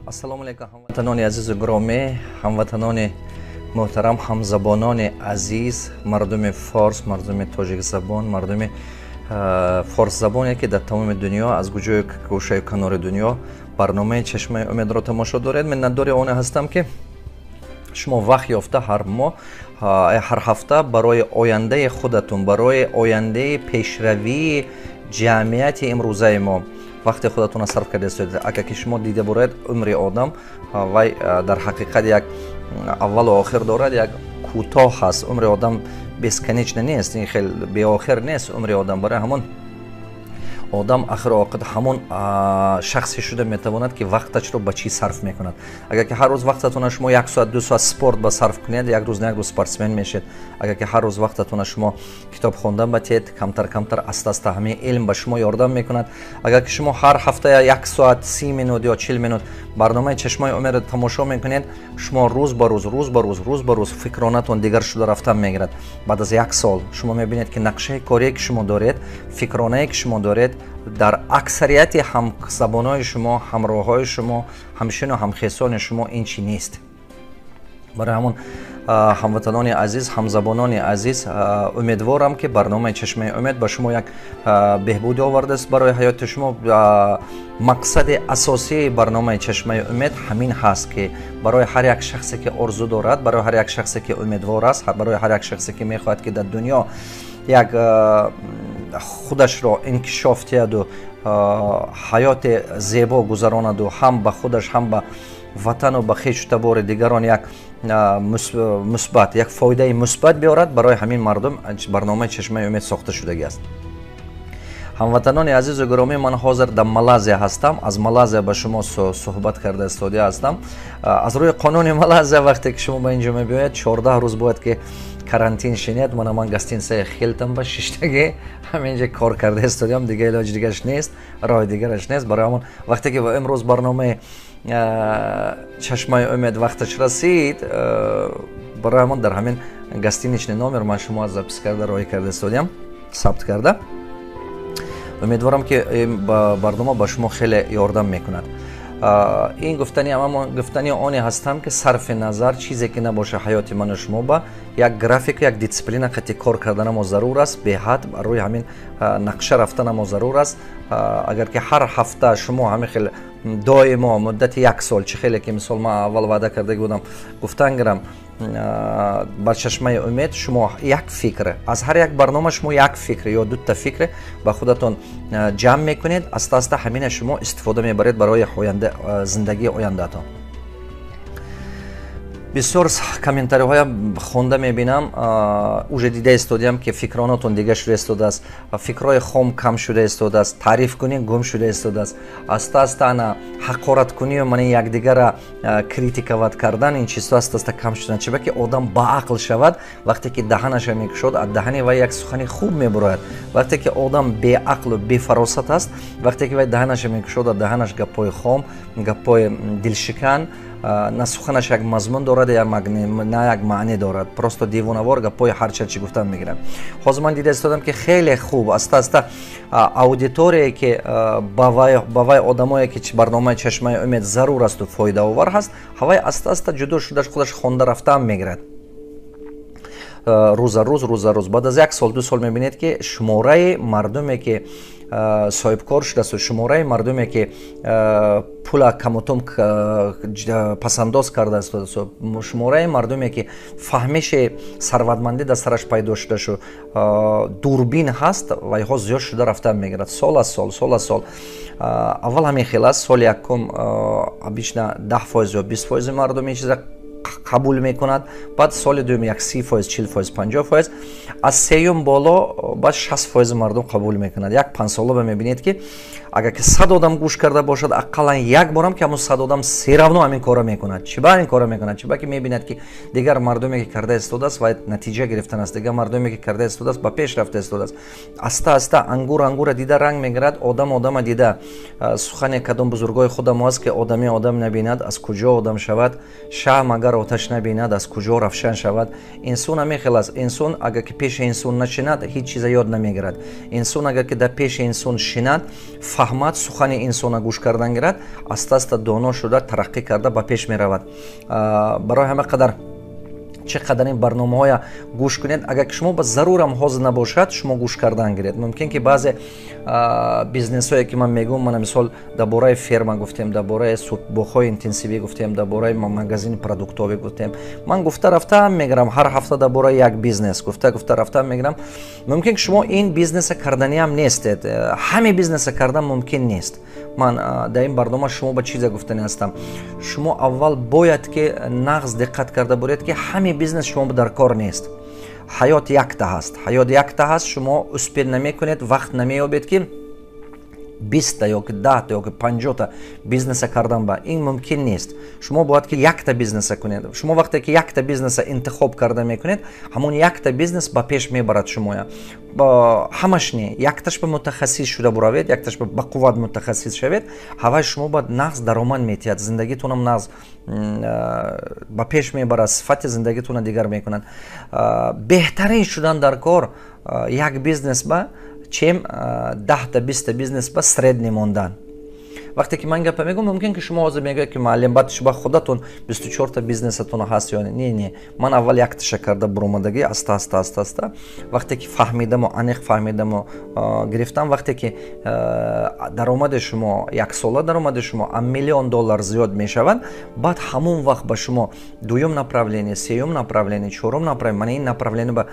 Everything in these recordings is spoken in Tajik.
Ассалому алайкум, ҳамватанони азизу гиромӣ, ҳамватанони муҳтарам, ҳамзабонони азиз, мардуми форс, мардуми тоҷикзабон, мардуми форсзабоне, ки дар тамоми дунё, аз куҷою гӯшаю канори дунё барномаи «Чашмаи умедро» тамошо доред. Миннатдори оне ҳастам, ки шумо вақт ёфта ҳар моҳ, ҳар ҳафта барои ояндаи худатон, барои ояндаи пешравии ҷамъияти имрӯзаи мо вақти худатонро сарф карда истодед. Агар ки шумо дида буред, умри одам вай дар ҳақиқат як аввалу охир дорад, як кӯтоҳ ҳаст. Умри одам бесконечно нест, ин хел беохир нест умри одам. Барои ҳамон одам ахиру оқибат ҳамон шахсе шуда метавонад, ки вақташро ба чӣ сарф мекунад. Агар ки ҳар рӯз вақтатонро шумо як соат, 2 соат спорт ба сарф кунед, як рӯз на як рӯз спортсмен мешед. Агар ки ҳар рӯз вақтатонро шумо китоб хондан батиҳед, камтар камтар, аста аста ҳамаи илм ба шумо ёрдам мекунад. Агар ки шумо ҳар ҳафта як соат 30 минут ё 40 минут барномаи «Чашмаи умедро» тамошо мекунед, шумо рӯз ба рӯз, рӯз ба рӯз, рӯз ба рӯз фикронатон дигар шуда рафтан мегирад. Баъд аз як сол шумо мебинед, ки нақшаи корие, ки шумо доред, фикронае, ки шумо доред, дар аксарияти ҳамзабонҳои шумо, ҳамроҳҳои шумо, ҳамшину ҳамхесони шумо ин чӣ нест. Барои ҳамон, ҳамватанони азиз, ҳамзабонони азиз, умедворам, ки барномаи «Чашмаи умед» ба шумо як беҳбудӣ овардааст барои ҳаёти шумо. Мақсади асосии барномаи «Чашмаи умед» ҳамин ҳаст, ки барои ҳар як шахсе, ки орзу дорад, барои ҳар як шахсе, ки умедвор аст, барои ҳар як шахсе, ки мехоҳад, ки дар дунё як худашро инкишоф диҳаду ҳаёти зебо гузаронаду ҳам ба худаш, ҳам ба ватану ба хешу табори дигарон як мусбат, як фоидаи мусбат биёрад, барои ҳамин мардум барномаи «Чашмаи умед» сохта шудагӣ аст. Ҳамватанони азизу гиромӣ, ман ҳозир дар Малайзия ҳастам, аз Малайзия ба шумо суҳбат карда истода ҳастам. Аз рӯи қонуни Малайзия, вақте ки шумо ба ин ҷо мебиёед, 14 рӯз бояд ки карантин шинед. Мана ман гостиницаи Хилтон ба шиштагӣ, ҳамин ҷо кор карда истодиам, дига илоҷи дигараш нест, роҳи дигараш нест. Барои ҳамон вақте ки имрӯз барномаи «Чашмаи умед» вақташ расид, барои ҳамон дар ҳамин гостиничный номер ман шумо запись карда, роҳӣ карда истодиам, сабт карда. Умедворам, ки барнома ба шумо хеле ёрдам мекунад. Ин гуфтани гуфтани оне ҳастам, ки сарфи назар чизе ки набоша, ҳаёти ману шумо ба як графику, як дисциплина қати кор карданамо зарур аст беҳад, рӯи ҳамин нақша рафтанамо зарур аст. Агар ки ҳар ҳафта шумо ҳамин хел доимо муддати як сол, чӣ хеле ки мисол ман аввал ваъда карда будам, гуфтан гирам, бар «Чашмаи умед» шумо як фикр, аз ҳар як барнома шумо як фикр ё дута фикр ба худатон ҷамъ мекунед, аста аста ҳамина шумо истифода мебаред барои зиндагии ояндаатон. Бисёр комментариҳоям хонда мебинам, уже дида истодиам, ки фикронотон дига шуда истодааст, фикрҳои хом кам шуда истодааст, таърифкунӣ гум шуда истодааст. Аста аста ана ҳақораткунию мана якдигара критиковать кардан, ин чизҳо аста аста кам шудан. Чиба ки одам баақл шавад, вақте ки даҳанаша мекушод, аз даҳани вай як сухани хуб мебурояд. Вақте ки одам беақлу бефаросат аст, вақте ки вай даҳанаша мекушод, аз даҳанаш гапҳои хом, гапҳои дилшикан, на суханаш як мазмун дорад, на як маъне дорад, просто девонавор гапҳои ҳарчарчи гуфтан мегирад. Ҳозир ман дида истодам, ки хеле хуб аста аста аудиторие, ки ба вай одамое, ки барномаи «Чашмаи умед» зарур асту фоидаовар ҳаст, ҳавай аста аста ҷудо шуда, худаш хонда рафтаам мегирад рӯза рӯз, рӯза рӯз. Баъд аз як сол, 2 сол мебинед, ки шумораи мардуме, ки соҳибкор шудааст, шумораи мардуме, ки пула камутум пасандоз кардааст, шумораи мардуме, ки фаҳмиши сарватмандӣ дар сараш пайдо шудашу дурбин ҳаст, вайҳо зиёд шуда рафтан мегирад сол аз сол, сол аз сол. Аввал ҳамин хел аст: соли якум обычно 10% ё 20% мардум ин чиза қабул мекунад, баъд соли дуюм як 30%, 40%, 50%, аз сеюм боло баъд 60% мардум қабул мекунад. Як 5 сола мебинед, ки агар ки 100 одам гӯш карда бошад, ақаллан як борам ки ҳамон 100 одам всё равно ҳамин корро мекунад. Чӣ ба ҳамин корро мекунад? Чӣ ба ки мебинад, ки дигар мардуме, ки карда истодааст, ва натиҷа гирифтан аст, дигар мардуме, ки карда истодааст, ба пеш рафта истодааст. Аста аста ангур ангура дида ранг мегирад, одам одама дида. Сухане кадом бузургои худамо аст, ки одами одам набинад, аз куҷо одам шавад? Шаҳм агар Агар оташ набинад, аз куҷо равшан шавад? Инсон ҳамин хел аст. Инсон агар ки пеши инсон нашинад, ҳеҷ чиза ёд намегирад. Инсон агар ки дар пеши инсон шинад, фаҳмад, сухани инсона гӯш кардан гирад, аста аста доно шуда, тараққӣ карда, ба пеш меравад. Барои ҳама қадар чӣ қадар ин барномаҳоя гӯш кунед, агар ки шумо ба зарурам ҳозир набошад, шумо гӯш кардан гиред. Мумкин ки баъзе бизнесҳое, ки ман мегӯям, мана мисол, дар бораи ферма гуфтем, дар бораи боғҳои интенсивӣ гуфтем, дар бораи магазини продуктовӣ гуфтем. Ман гуфта рафтаам мегирам, ҳар ҳафта дар бораи як бизнес гуфта гуфта рафтаам мегирам. Мумкин ки шумо ин бизнеса карданиам нестед. Ҳаме бизнеса кардан мумкин нест. Ман дар ин барнома шумо ба чизе гуфтани ҳастам: шумо аввал бояд ки нағз диққат карда буред, ки ҳаме бизнес шумо дар кор нест. Ҳаёт якта ҳаст, ҳаёт якта ҳаст. Шумо успеть намекунед, вақт намеёбед, ки 20-та ёки 10-та ёки 50-та бизнеса кардан ба ин мумкин нест. Шумо бояд ки якта бизнеса кунед. Шумо вақте ки якта бизнеса интихоб карда мекунед, ҳамон якта бизнес ба пеш мебарад шумоя. Ҳамаш не, якташ ба мутахассис шуда буравед, якташ ба бақувват мутахассис шавед, ҳавай шумо ба нағз даромад метиҳад, зиндагитонам нағз ба пеш мебарад, сифати зиндагитонро дигар мекунад. Беҳтарин шудан дар кор як бизнес ба, чем 10-та, 20-та бизнес ба средний мондан. Вақте ки ман гапа мегӯм, мумкин ки шумо ҳозир мегӯед, ки муаллим, баъд шуба худатон 24-та бизнесатон ҳаст ё не? Не, ман аввал якташа карда буромадагӣ, аста аста, аста аста, вақте ки фаҳмидаму аниқ фаҳмидаму гирифтам. Вақте ки даромади шумо, яксола даромади шумо аз миллион доллар зиёд мешавад, баъд ҳамон вақт ба шумо дуюм направление, сеюм направление, чорум направление, мана ин направление ба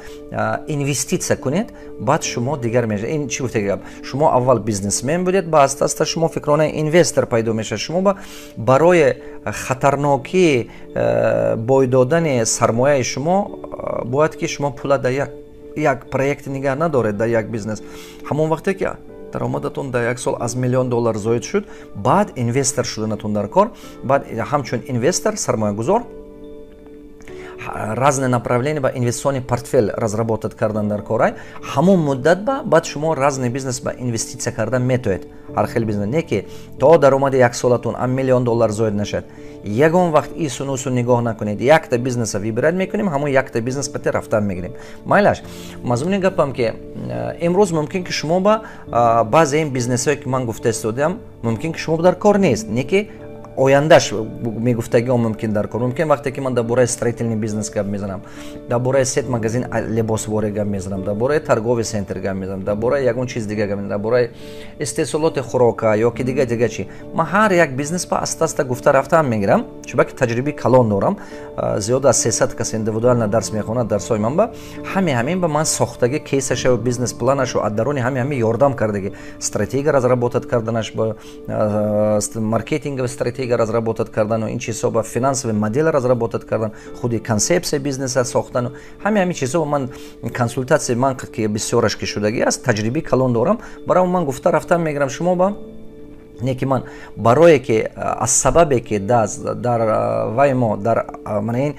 инвеститсия кунед, баъд шумо дигар мешавед. Ин чӣ гуфтаги гап? Шумо аввал бизнесмен будед, ба аста аста шумо фикронаи инвестор пайдо мешавад. Шумо ба барои хатарнокии бой додани сармояи шумо бояд ки шумо пула дар як проект нигаҳ надоред, дар як бизнес. Ҳамон вақте ки даромадатон дар як сол аз миллион доллар зоид шуд, баъд инвестор шуданатон дар кор. Баъд ҳамчун инвестор, сармоягузор, разные направления ба инвестиционный портфель разработать кардан дар корай. Ҳамон муддат ба баъд шумо разный бизнес ба инвеститсия кардан метоед, ҳар хел бизнес. Не ки то даромади яксолатон аз миллион доллар зоид нашад, ягон вақт ису нусу нигоҳ накунед. Якта бизнеса выбирать мекунем, ҳамон якта бизнес пати рафтан мегирем. Майлаш, мазмуни гапам ки имрӯз мумкин ки шумо ба баъзе ин бизнесҳое, ки ман гуфта истодаам, мумкин ки шумо дар кор нест, не ки ояндаш мегуфтагиҳо мумкин дар кор. Мумкин вақте ки ман дар бораи строительный бизнес гап мезанам, дар бораи сет магазин либосворӣ гап мезанам, дар бораи торговый центр гап мезанам, дар бораи ягон чиз дига гап мезанам, дар бораи истеҳсолоти хӯрока ё ки дига дига чи, ман ҳар як бизнес ба аста аста гуфта рафтаам мегирам, чунки таҷрибаи калон дорам. Зиёда аз 300 кас индивидуально дарс мехонад. Дарсҳои ман ба ҳаме ҳамин ба ман сохтаги кейсаша, бизнес планашу аз даруни ҳаме ҳами ёрдам кардаги, стратегия разработать карданаш, ба маркетинговый стратегия разработать кардану ин чизҳо, ба финансовый модель разработать кардан, худи концепсия бизнеса сохтану ҳаме ҳамин чизҳо ман консултатсия ман ки бисёраш ки шудагӣ аст, таҷрибаи калон дорам. Барои ман гуфта рафтам мегирам шумо ба не ки ман барое ки аз сабабе ки дар вай мо, дар мана ин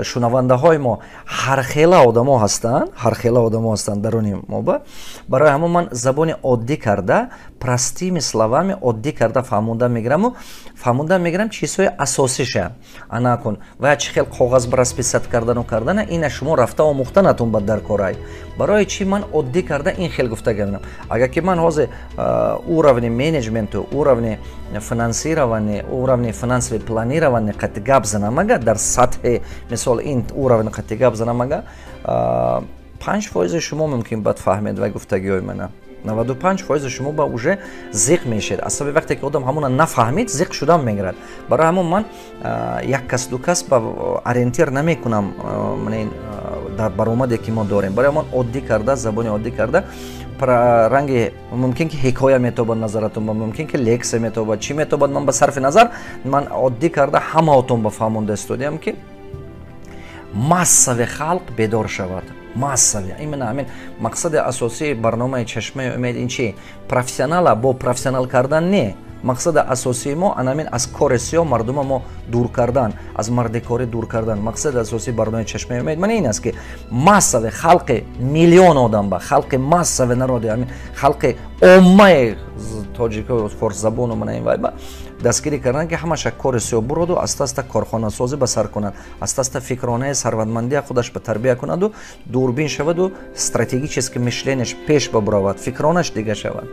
шунавандаҳои мо ҳархела одамо ҳастанд, ҳархела одамо ҳастанд даруни мо ба, барои ҳамон ман забони оддӣ карда, простыми словами, оддӣ карда фаҳмонда мегираму фаҳмонда мегирам чизҳои асосиша. Ана кун ва чӣ хел коғаз расписать кардану кардана, ина шумо рафта омӯхтанатон бад дар корай. Барои чӣ ман оддӣ карда ин хел гуфта гардам? Агар ки ман ҳозир уровни менеҷменту, уровни финансирования, уровни финансовый планирования қати гап занам, агар дар сатҳи мисол ин уровни қати гап занам, ага 5% шумо мумкин бад фаҳмед ва гуфтагиҳои мана, 95% шумо ба уже зиқ мешед. Аз сабаби вақте ки одам ҳамона нафаҳмид, зиқ шудан мегирад. Барои ҳамон ман як кас, ду кас ба ориентир намекунам дар баромаде ки мо дорем. Барои ҳамон оддӣ карда, забони оддӣ карда, ранги мумкин ки ҳикоя метобад назаратон ба, мумкин ки лексия метобад, чӣ метобад, ман ба сарфи назар, ман оддӣ карда ҳамаотон ба фаҳмонда истодиам, ки массави халқ бедор шавад, массави. Именно ҳамин мақсади асосии барномаи «Чашмаи умед» ин чи? Профессионала бо профессионал кардан не, мақсади асосии мо анамин аз кори сиёҳ мардума мо дур кардан, аз мардикорӣ дур кардан. Мақсади асосии барномаи «Чашмаи умед» мана ин аст, ки массави халқи, миллион одам ба халқи, массави народи, ҳамин халқи оммаи тоҷико, форсзабону мана ин вай ба Дастгирӣ кардан, ки ҳамаша кори сиёҳ буроду аста аста корхонасозӣ ба сар кунад, аста аста фикронаи сарватмандия худаш ба тарбия кунаду дурбин шаваду стратегически мышление ш пеш бабуравад, фикронаш дига шавад.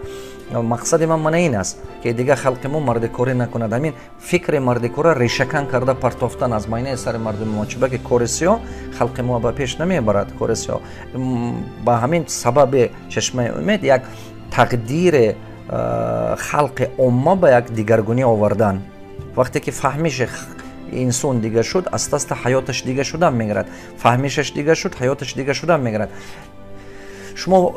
Мақсади ман мана ин аст, ки дига халқи мо мардикорӣ накунад. Ҳамин фикри мардикора решакан карда партофтан аз майнаи сари мардуми мо. Чиба ки кори сиёҳ халқи мо ба пеш намебарад. Кори сиёҳ ба ҳамин сабаби Чашмаи умед як тақдири халқи омма ба як дигаргунӣ овардан. Вақте ки фаҳмиши инсон дига шуд, аста аста ҳаёташ дига шудан мегирад. Фаҳмишаш дига шуд, ҳаёташ дига шудан мегирад. Шумо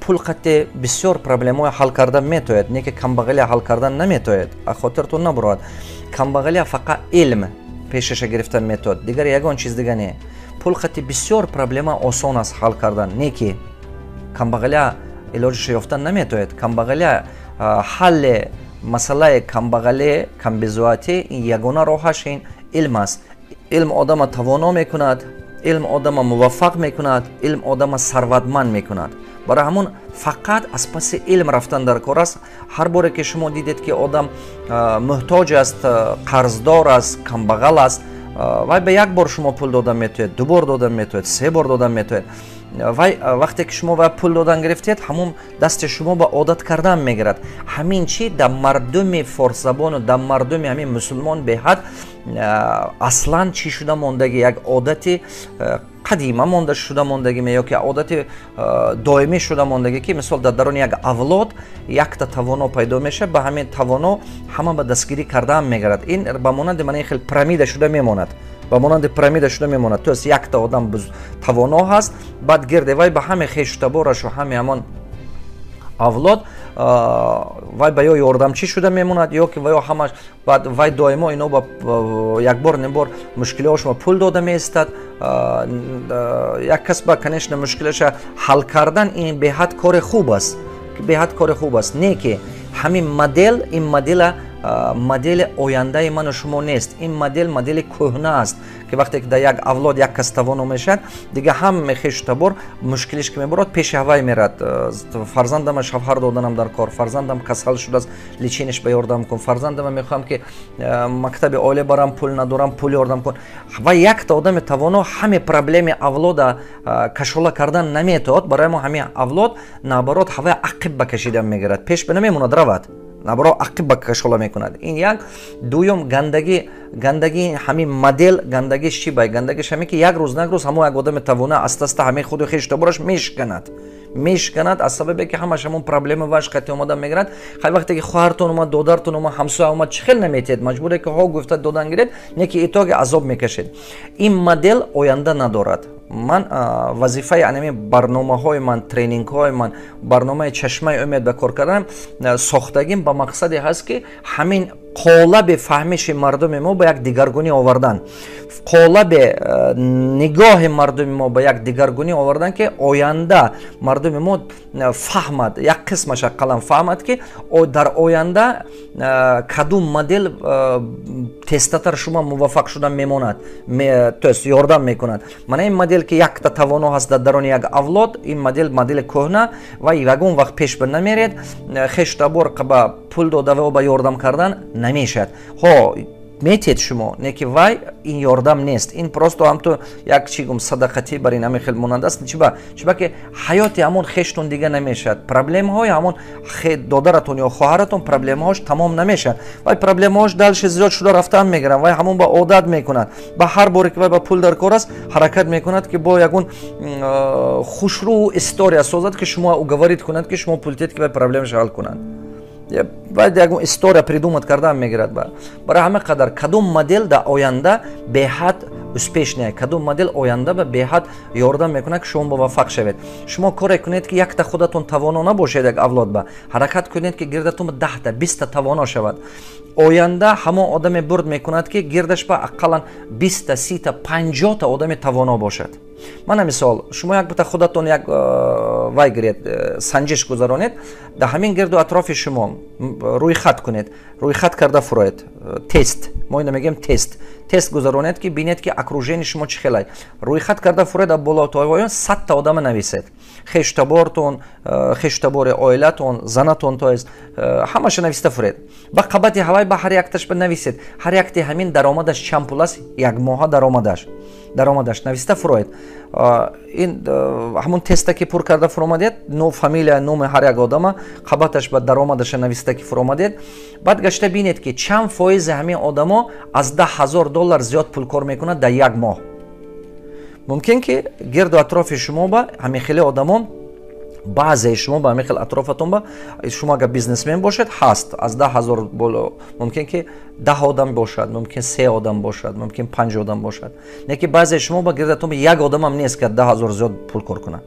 пул қатъи бисёр проблемаҳои ҳал кардан метавонед, не ки камбағалия ҳал кардан наметавонед. Хотиртон набурад, камбағалия фақат илм пешаша гирифтан метавонад, дигар ягон чиз дига не. Пул қатъи бисёр проблема осон аст ҳал кардан, не ки камбағалия илоҷиша ёфтан наметавонед. Камбағалия, ҳалли масъалаи камбағалӣ, камбизоатӣ, ин ягона роҳаш ин илм аст. Илм одама тавоно мекунад, илм одама муваффақ мекунад, илм одама сарватманд мекунад. Барои ҳамон фақат аз паси илм рафтан дар кор аст. Ҳар боре ки шумо дидед, ки одам муҳтоҷ аст, қарздор аст, камбағал аст, вай ба як бор шумо пул додан метавонед, ду бор додан метавонед, се бор додан метавонед. Вай вақте ки шумо ба пул додан гирифтед, ҳамон дасти шумо ба одат кардан мегирад. Ҳамин чи дар мардуми форсзабону дар мардуми ҳамин мусулмон беҳад аслан чӣ шуда мондагӣ, як одати қадима монда шуда мондагӣ ё ки одати доимӣ шуда мондагӣ, ки мисол дар даруни як авлод якта тавоно пайдо мешавад, ба ҳамин тавоно ҳама ба дастгирӣ кардаам мегирад. Ин ба монанди мана ин хел пирамида шуда мемонад, ба монанди пирамида шуда мемонад. То есть якта одам тавоно ҳаст, баъд гирди вай ба ҳаме хешу таборашу, ҳаме ҳамон авлод вай ба ё ёрдамчӣ шуда мемонад, ё ки ва ё ҳамаш. Баъд вай доимо ино ба якбор небор мушкилиҳошма пул дода меистад. Як кас ба, конечно, мушкилаша ҳал кардан ин беҳад кори хуб аст, беҳад кори хуб аст, не ки ҳамин модел, ин модела модели ояндаи ману шумо нест. Ин модел модели кӯҳна аст, ки вақте ки дар як авлод як кас тавоно мешавад, дига ҳаме хешу табор мушкилиш ки мебарод, пеши ҳавай мерад. Фарзандама шавҳар доданам дар кор, фарзандам касал шудааст, лечение ш ба ёрдам кун, фарзандама мехоҳам ки мактаби олӣ барам, пул надорам, пул ёрдам кун. Ва якта одами тавоно ҳаме проблеми авлода кашола кардан наметавонад. Барои мо ҳамин авлод, наоборот, ҳавай ақиб ба кашидан мегирад, пеш ба намемонад равад, наоборот, ақиб ба кашола мекунад. Ин як. Дуюм, гандагии ҳамин модел, гандагиш чӣ бай? Гандагиш ҳамин, ки як рӯз на як рӯз ҳамон як одами тавона аста аста ҳамин худу хешу табораш мешканад, мешканад, аз сабабе ки ҳамаш ҳамон проблема ваш қати омада мегирад. Хай, вақте ки хоҳартон омад, додартон омад, ҳамсоя омад, чӣ хел наметиҳед? Маҷбуре ки ҳо гуфта додан гиред, не ки итоги азоб мекашед. Ин модел оянда надорад. Ман вазифаи анами барномаҳои ман, тренингҳои ман, барномаи Чашмаи умед ба кор карданам сохтагим ба мақсаде ҳаст, ки ҳамин қолаби фаҳмиши мардуми мо ба як дигаргунӣ овардан, қолаби нигоҳи мардуми мо ба як дигаргунӣ овардан, ки оянда мардуми мо фаҳмад, як қисмаш ақаллан фаҳмад, ки дар оянда кадом модел тезтатар шумо муваффақ шудан мемонад, то есть ёрдам мекунад. Мана ин модел, ки якта тавоно ҳаст дар даруни як авлод, ин модел модели кӯҳна ва ягон вақт пеш ба намеред. Хешу табор ба пул дода ва ба ёрдам кардан намешавад. Ҳо, метиҳед шумо, не ки вай ин ёрдам нест, ин просто ҳамту як чӣ гум, садақатӣ бар ин ҳамин хел монанд аст. Чиба ки ҳаёти ҳамон хештон дига намешавад, проблемаҳои ҳамон додаратон ё хоҳаратон проблемаҳош тамом намешавад. Вай проблемаҳош дальше зиёд шуда рафтан мегиранд. Вай ҳамон ба одат мекунад, ба ҳар боре ки вай ба пул дар кор аст, ҳаракат мекунад, ки бо ягон хушрӯ история созад, ки шумо уговорить кунад, ки шумо пул тиҳед, ки вай проблемаша ҳал кунад. Баъд ягон история придумать кардан мегирад. Барои ҳама қадар кадом модел дар оянда беҳад успешная, кадом модел оянда ба беҳад ёрдам мекунад, ки шумо муваффақ шавед? Шумо коре кунед, ки якта худатон тавоно набошед як авлод ба, ҳаракат кунед, ки гирдатон 10-та, 20-та тавоно шавад. Оянда ҳамон одаме бурд мекунад, ки гирдаш ба ақаллан 20-та, 30-та, 50-та одами тавоно бошад. Мана мисол, шумо як бита худатон як вай гиред, санҷиш гузаронед, дар ҳамин гирду атрофи шумо рӯйхат кунед, рӯйхат карда фуроед. Тест, мо ина мегӯем тест, тест гузаронед, ки бинед, ки окружение шумо чӣ хелай. Рӯйхат карда фуроед, аз боло то поён 100-та одама нависед. Хештабортон, хештабори оилатон, занатон, то есть ҳамаша нависта фуред. Ба қабати ҳавай ба ҳар якташ ба нависед, ҳар якти ҳамин даромадаш чанд пул аст, як моҳа даромадаш нависта фуроед. Ин ҳамун теста ки пур карда фуромадед, но фамилия, номи ҳар як одама, қабаташ ба даромадаша нависта ки фуромадед, баъд гашта бинед, ки чанд фоизи ҳамин одамо аз 10 000 доллар зиёд пул кор мекунад дар як моҳ. Мумкин ки гирду атрофи шумо ба ҳамин хеле одамон, баъзеи шумо ба ҳамин хел атрофатон ба шумо, агар бизнесмен бошед, ҳаст аз 10 000 боло. Мумкин ки 10 одам бошад, мумкин се одам бошад, мумкин панҷ одам бошад. Не ки баъзеи шумо ба гирдатон як одамам нест, ки 10 000 зиёд пул кор кунад,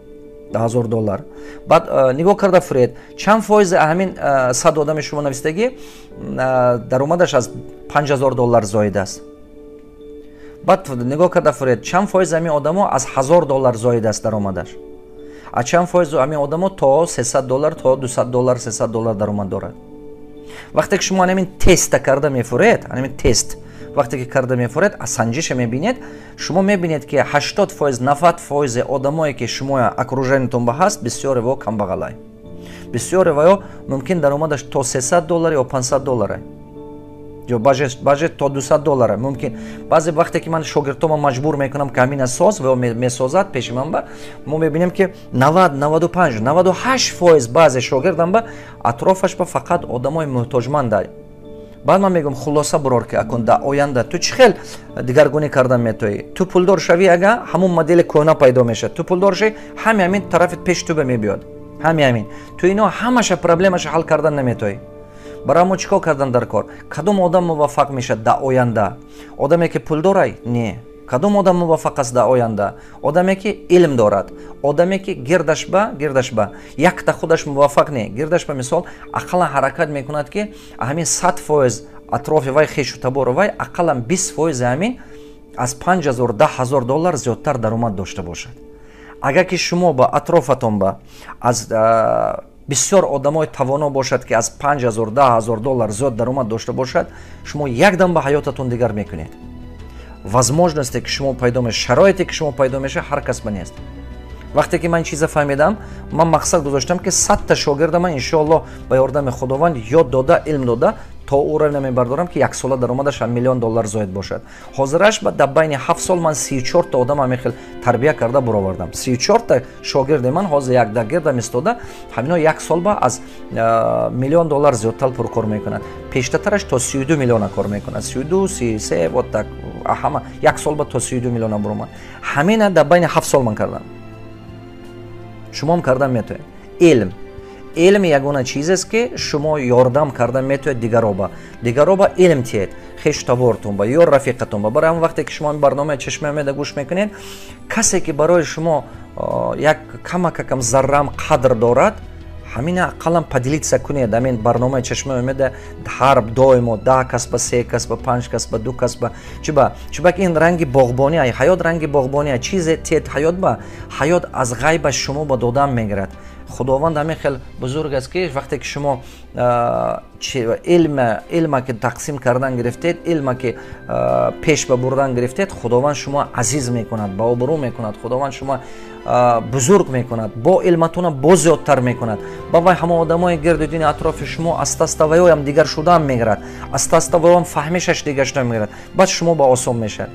10 000 доллар. Баъд нигоҳ карда фуред, чанд фоизи ҳамин 100 одами шумо навистагӣ даромадаш аз 5000 доллар зоид аст. Баъд нигоҳ карда фуред, чанд фоиз ҳамин одамо аз 1000 доллар зоид аст даромадаш, а чанд фоиз ҳамин одамо то 300 доллар, то 200 доллар, 300 доллар даромад дорад. Вақте ки шумо ҳамин теста карда мефуред, ҳамин тест вақте ки карда мефуред, санҷиша мебинед, шумо мебинед, ки 80%, 90% одамое, ки шумо окружение тон ба ҳаст, бисёре во камбағалай, бисёре ваё мумкин даромадаш то 300 доллар ё 500 доллара ё баъзе то 200 доллара мумкин. Баъзе вақте ки ман шогирдтома маҷбур мекунам, ки ҳамина соз, ва месозад пеши ман, ба мо мебинем, ки 90, 95, 98% баъзе шогирдам ба атрофаш ба фақат одамои муҳтоҷманда. Баъд ман мегӯям: хулоса бурор, ки акун дар оянда ту чӣ хел дигаргунӣ кардан метоӣ? Ту пулдор шавӣ, ага ҳамун модели кӯҳна пайдо мешавад. Ту пулдор шавӣ, ҳами ҳамин тарафи пеши ту ба мебиёд, ҳами ҳамин ту ино ҳамаша проблемаша ҳал кардан наметоӣ. Барои мо чӣ кор кардан дар кор? Кадом одам муваффақ мешавад дар оянда? Одаме, ки пулдорай? Не. Кадом одам муваффақ аст дар оянда? Одаме, ки илм дорад, одаме, ки гирдаш ба якта худаш муваффақ не, гирдаш ба, мисол, ақаллан ҳаракат мекунад, ки ҳамин 100% атрофи вай, хешу табору вай, ақаллан 20% ҳамин аз 5000, 10 000 доллар зиёдтар даромад дошта бошад. Агар ки шумо ба атрофатон ба аз бисёр одамои тавоно бошад, ки аз 5000, 10 000 доллар зиёд даромад дошта бошад, шумо якдам ба ҳаётатон дигар мекунед. Возможности ки шумо пайдо мешавад, шароите ки шумо пайдо мешавад, ҳар кас ба нест. Вақте ки ман чиза фаҳмидам, ман мақсад гузоштам, ки 100-та шогирда ман, иншоаллоҳ, ба ёрдами Худованд ёд дода, илм дода, то уровня мебардорам, ки як сола даромадаш миллион доллар зоид бошад. Ҳозираш ба дар байни 7 сол ман 34-та одам ҳамин хел тарбия карда буровардам. 34-та шогирди ман ҳозир як дар гирдам истода, ҳамино як сол ба аз миллион доллар зиёдтар пул кор мекунад. Пештатараш то 32 миллиона кор мекунад, 32, 33, вот так. Ҳама як сол ба то 32 миллиона буромад. Ҳамина дар байни 7 сол ман кардам, шумоам кардан метавонед. Илм ягона чизест, ки шумо ёрдам кардан метавонед дигароба. Дигароба илм тиҳед, хешу табортон ба ё рафиқатон ба. Барои ҳамон вақте ки шумо барномаи Чашмаи Умеда гӯш мекунед, касе ки барои шумо як камакакам заррам қадр дорад, ҳамина ақаллан поделиться кунед ҳамин барномаи Чашмаи Умеда ҳар доимо 10 кас ба, се кас ба, панҷ кас ба, ду кас ба. Чиба? Чиба ки ин ранги боғбонӣ, ҳаёт ранги боғбонӣ. Чизе тиҳед ҳаёт ба, ҳаёт аз ғайба шумо ба додан мегирад. Худованд ҳамин хел бузург аст, ки вақте ки шумо илма ки тақсим кардан гирифтед, илма ки пеш ба бурдан гирифтед, Худованд шумо азиз мекунад, ба обрӯ мекунад, Худованд шумо бузург мекунад, бо илматона боз зиёдтар мекунад. Ба вай ҳама одамои гирду дини атрофи шумо аста аста ваёям дигар шудаам мегирад, аста аста ваёам фаҳмишаш дигар шуда мегирад. Баъд шумо ба осон мешавад.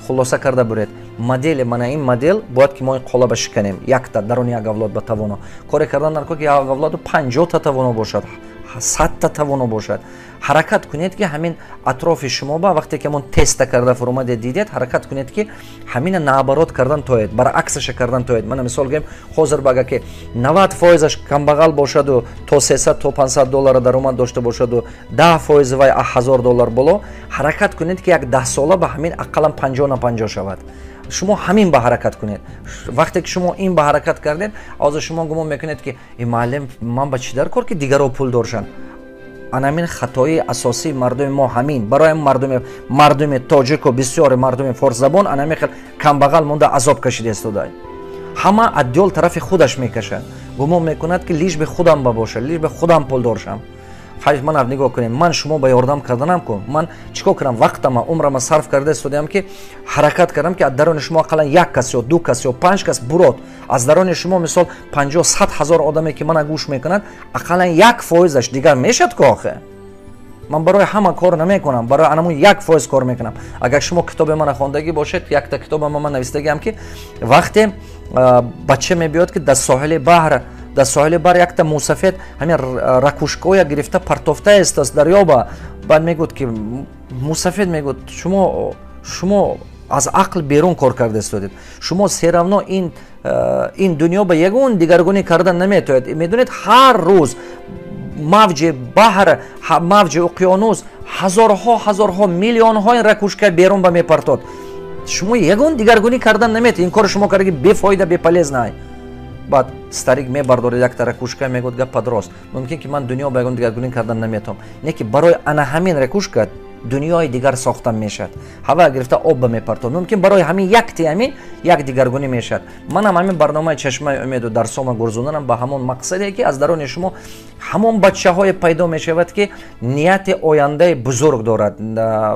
Хулоса карда буред модели мана ин модел бояд ки мо ин қолаба шиканем. Якта даруни як авлод ба тавоно коре кардан дар ки як авлоду 50-та тавоно бошад, 100-та тавоно бошад. Ҳаракат кунед, ки ҳамин атрофи шумо ба вақте ки ҳамон теста карда фуромаде дидед, ҳаракат кунед, ки ҳамина наоборот кардан тоед, баръаксаша кардан тоед. Мана, мисол гӯем, ҳозир ба агар ки 90 фоизаш камбағал бошаду то 300, то 500 доллара даромад дошта бошаду 10 фоизи вай 1000 доллар боло, ҳаракат кунед, ки як 10 сола ба ҳамин ақаллан 50 на 50 шавад. Шумо ҳамин ба ҳаракат кунед. Вақте ки шумо ин ба ҳаракат кардед, ҳозир шумо гумон мекунед, ки муаллим, ман ба чӣ дар кор, ки дигаро пулдор шанд? Ана ҳамин хатои асосии мардуми мо ҳамин. Барои мардуми тоҷику бисёри мардуми форсзабон ана ҳамин хел камбағал монда, азоб кашида истода. Ҳама адёл тарафи худаш мекашад, гумон мекунад, ки лишь бы худам ба бошад, лишь бы худам пулдор шам. Хайф, ман нигоҳ кунем, ман шумо ба ёрдам карданам ку, ман чӣ кор кардам? Вақтама, умрама сарф карда истодиам, ки ҳаракат кардам, ки аз дарони шумо ақаллан як кас ё ду кас ё панҷ кас бурод. Аз дарони шумо, мисол, 50-100 ҳазор одаме, ки мана гӯш мекунанд, ақаллан 1%-аш дигар мешад ку. Охе, ман барои ҳама кор намекунам, барои анамун 1% кор мекунам. Агар шумо китоби мана хондагӣ бошед, якта китоба ман навистагиам, ки вақте бача мебиёд, ки дар соҳили баҳр якта мусафед ҳамин ракушка оя гирифта партофта истааст дарёба. Баъд мегӯд, ки мусафед мегӯд: Шумо аз ақл берун кор карда истодед, шумо всё равно ин дунё ба ягон дигаргунӣ кардан наметояд. Медонед, ҳар рӯз мавҷи баҳр, мавҷи уқёнус ҳазорҳо, ҳазорҳо, миллионҳои ракушка берун ба мепартод. Шумо ягон дигаргунӣ кардан наметоед. Ин кори шумо кардаги бефоида, бесполезный». Баъд старик мебардорад якта ракушка, мегӯяд: «Гапа рост, мумкин ки ман дунё ба ягон дигаргунӣ кардан наметавонам, не ки барои ана ҳамин ракушка дунёи дигар сохта мешавад». Ҳава гирифта об ба мепартод, мумкин барои ҳамин якти ҳамин як дигаргунӣ мешавад. Манам ҳамин барномаи «Чашмаи умеду» дарсома гурзонданам ба ҳамон мақсаде, ки аз дарони шумо ҳамон бачаҳое пайдо мешавад, ки нияти ояндаи бузург дорад,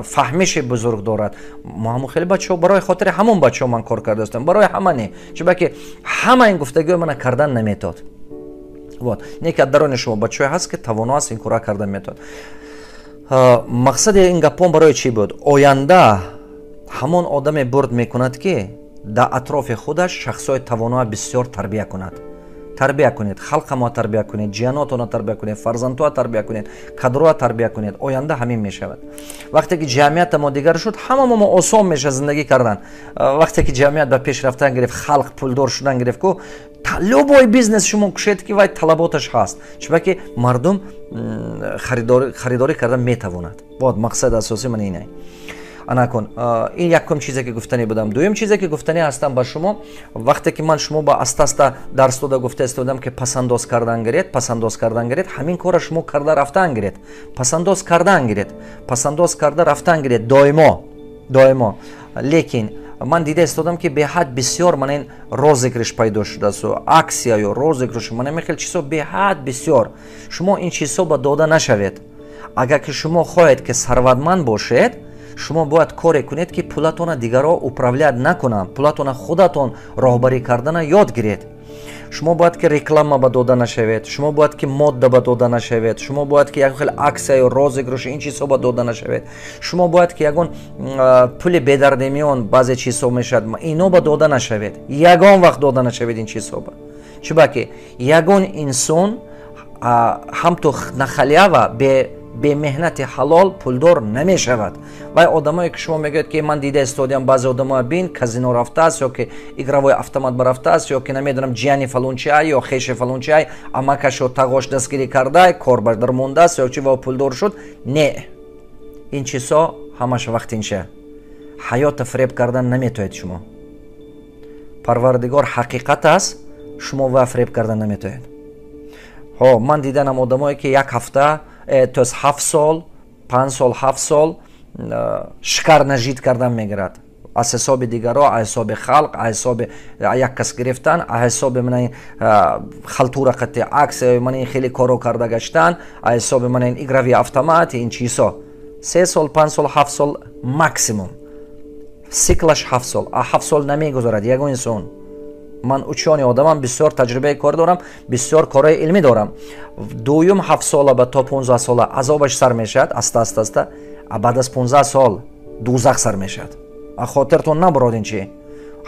фаҳмиши бузург дорад. Мо ҳамон хеле бачаҳо, барои хотири ҳамон бачаҳо ман кор карда истам, барои ҳама не, чунки ҳама ин гуфтагиҳои мана кардан наметод. Вот, не ки аз дарони шумо бачаҳое ҳаст, ки тавоно аст, ин кора кардан метавад. Мақсади ин гапон барои чӣ буд? Оянда ҳамон одаме бурд мекунад, ки дар атрофи худаш шахсҳои тавоноа бисёр тарбия кунад. Тарбия кунед халқамо, тарбия кунед ҷиянотона, тарбия кунед фарзандҳоа, тарбия кунед кадроа, тарбия кунед. Оянда ҳамин мешавад. Вақте ки ҷамъията мо дигар шуд, ҳамамо мо осон мешавад зиндагӣ кардан. Вақте ки ҷамъият ба пеш рафтан гирифт, халқ пулдор шудан гирифт ку, любой бизнес шумо кушед, ки вай талаботаш ҳаст, чунки мардум харидорӣ кардан метавонад. Вот мақсади асосӣ ман инай. Анакун, ин якум чизе, ки гуфтанӣ будам. Дуюм чизе, ки гуфтанӣ ҳастам ба шумо: вақте ки ман шумо ба аста аста дарс дода гуфта истодам, ки пасандоз кардан гиред, пасандоз кардан гиред, ҳамин кора шумо карда рафтан гиред, пасандоз кардан гиред, пасандоз карда рафтан гиред доимо, доимо. Лекин ман дида истодам, ки беҳад бисёр ман ин розыгрыш пайдо шудааст, акция ё розыгрыш, ман ҳамин хел чизҳо беҳад бисёр. Шумо ин чизҳо ба дода нашавед. Агар ки шумо хоҳед, ки сарватманд бошед, шумо бояд коре кунед, ки пулатона дигарро управлять накунанд, пулатона худатон роҳбарӣ кардана ёд гиред. Шумо бояд ки реклама ба дода нашавед, шумо бояд ки модда ба дода нашавед, шумо бояд ки як хел акция ё розыгрыш, ин чизҳо ба дода нашавед. Шумо бояд ки ягон пули бедардемиён, баъзе чизҳо мешавад, ино ба дода нашавед, ягон вақт дода нашавед ин чизҳо ба. Чунки ягон инсон ҳамту на халява, бемеҳнати ҳалол пулдор намешавад. Вай одамое, ки шумо мегӯед, ки ман дида истодиам, баъзе одамоя бин, казино рафтааст ё ки игровой автомат барафтааст, ё ки намедонам, ҷияни фалончиай ё хеши фалончиай, амакаш ё тағош дастгирӣ кардай, кор бар мондааст ё чи, ва пулдор шуд. Не, ин чизҳо ҳамаш вақтинча. Ҳаёта фиреб кардан наметоед шумо. Парвардигор ҳақиқат аст, шумо ва фиреб кардан наметоед. Ҳо, ман диданам одамое, ки як ҳафта, то есть 7 сол, 5 сол, 7 сол шикарно жить кардан мегирад аз ҳисоби дигаро, аз ҳисоби халқ, аз ҳисоби як кас гирифтан, аз ҳисоби мана ин халтура қати акция, мана ин хеле коро карда гаштан, аз ҳисоби мана ин игровые автоматы, ин чизҳо. 3 сол, 5 сол, 7 сол максимум, сиклаш 7 сол, а 7 сол намегузарад ягон инсон. Ман учёный одамам, бисёр таҷрибаи кор дорам, бисёр корҳои илмӣ дорам. Дуюм 7 сола ба то 15 сола азобаш сар мешавад аста аста аста, а баъд аз 15 сол дузах сар мешавад. А хотиртон набурод, ин чи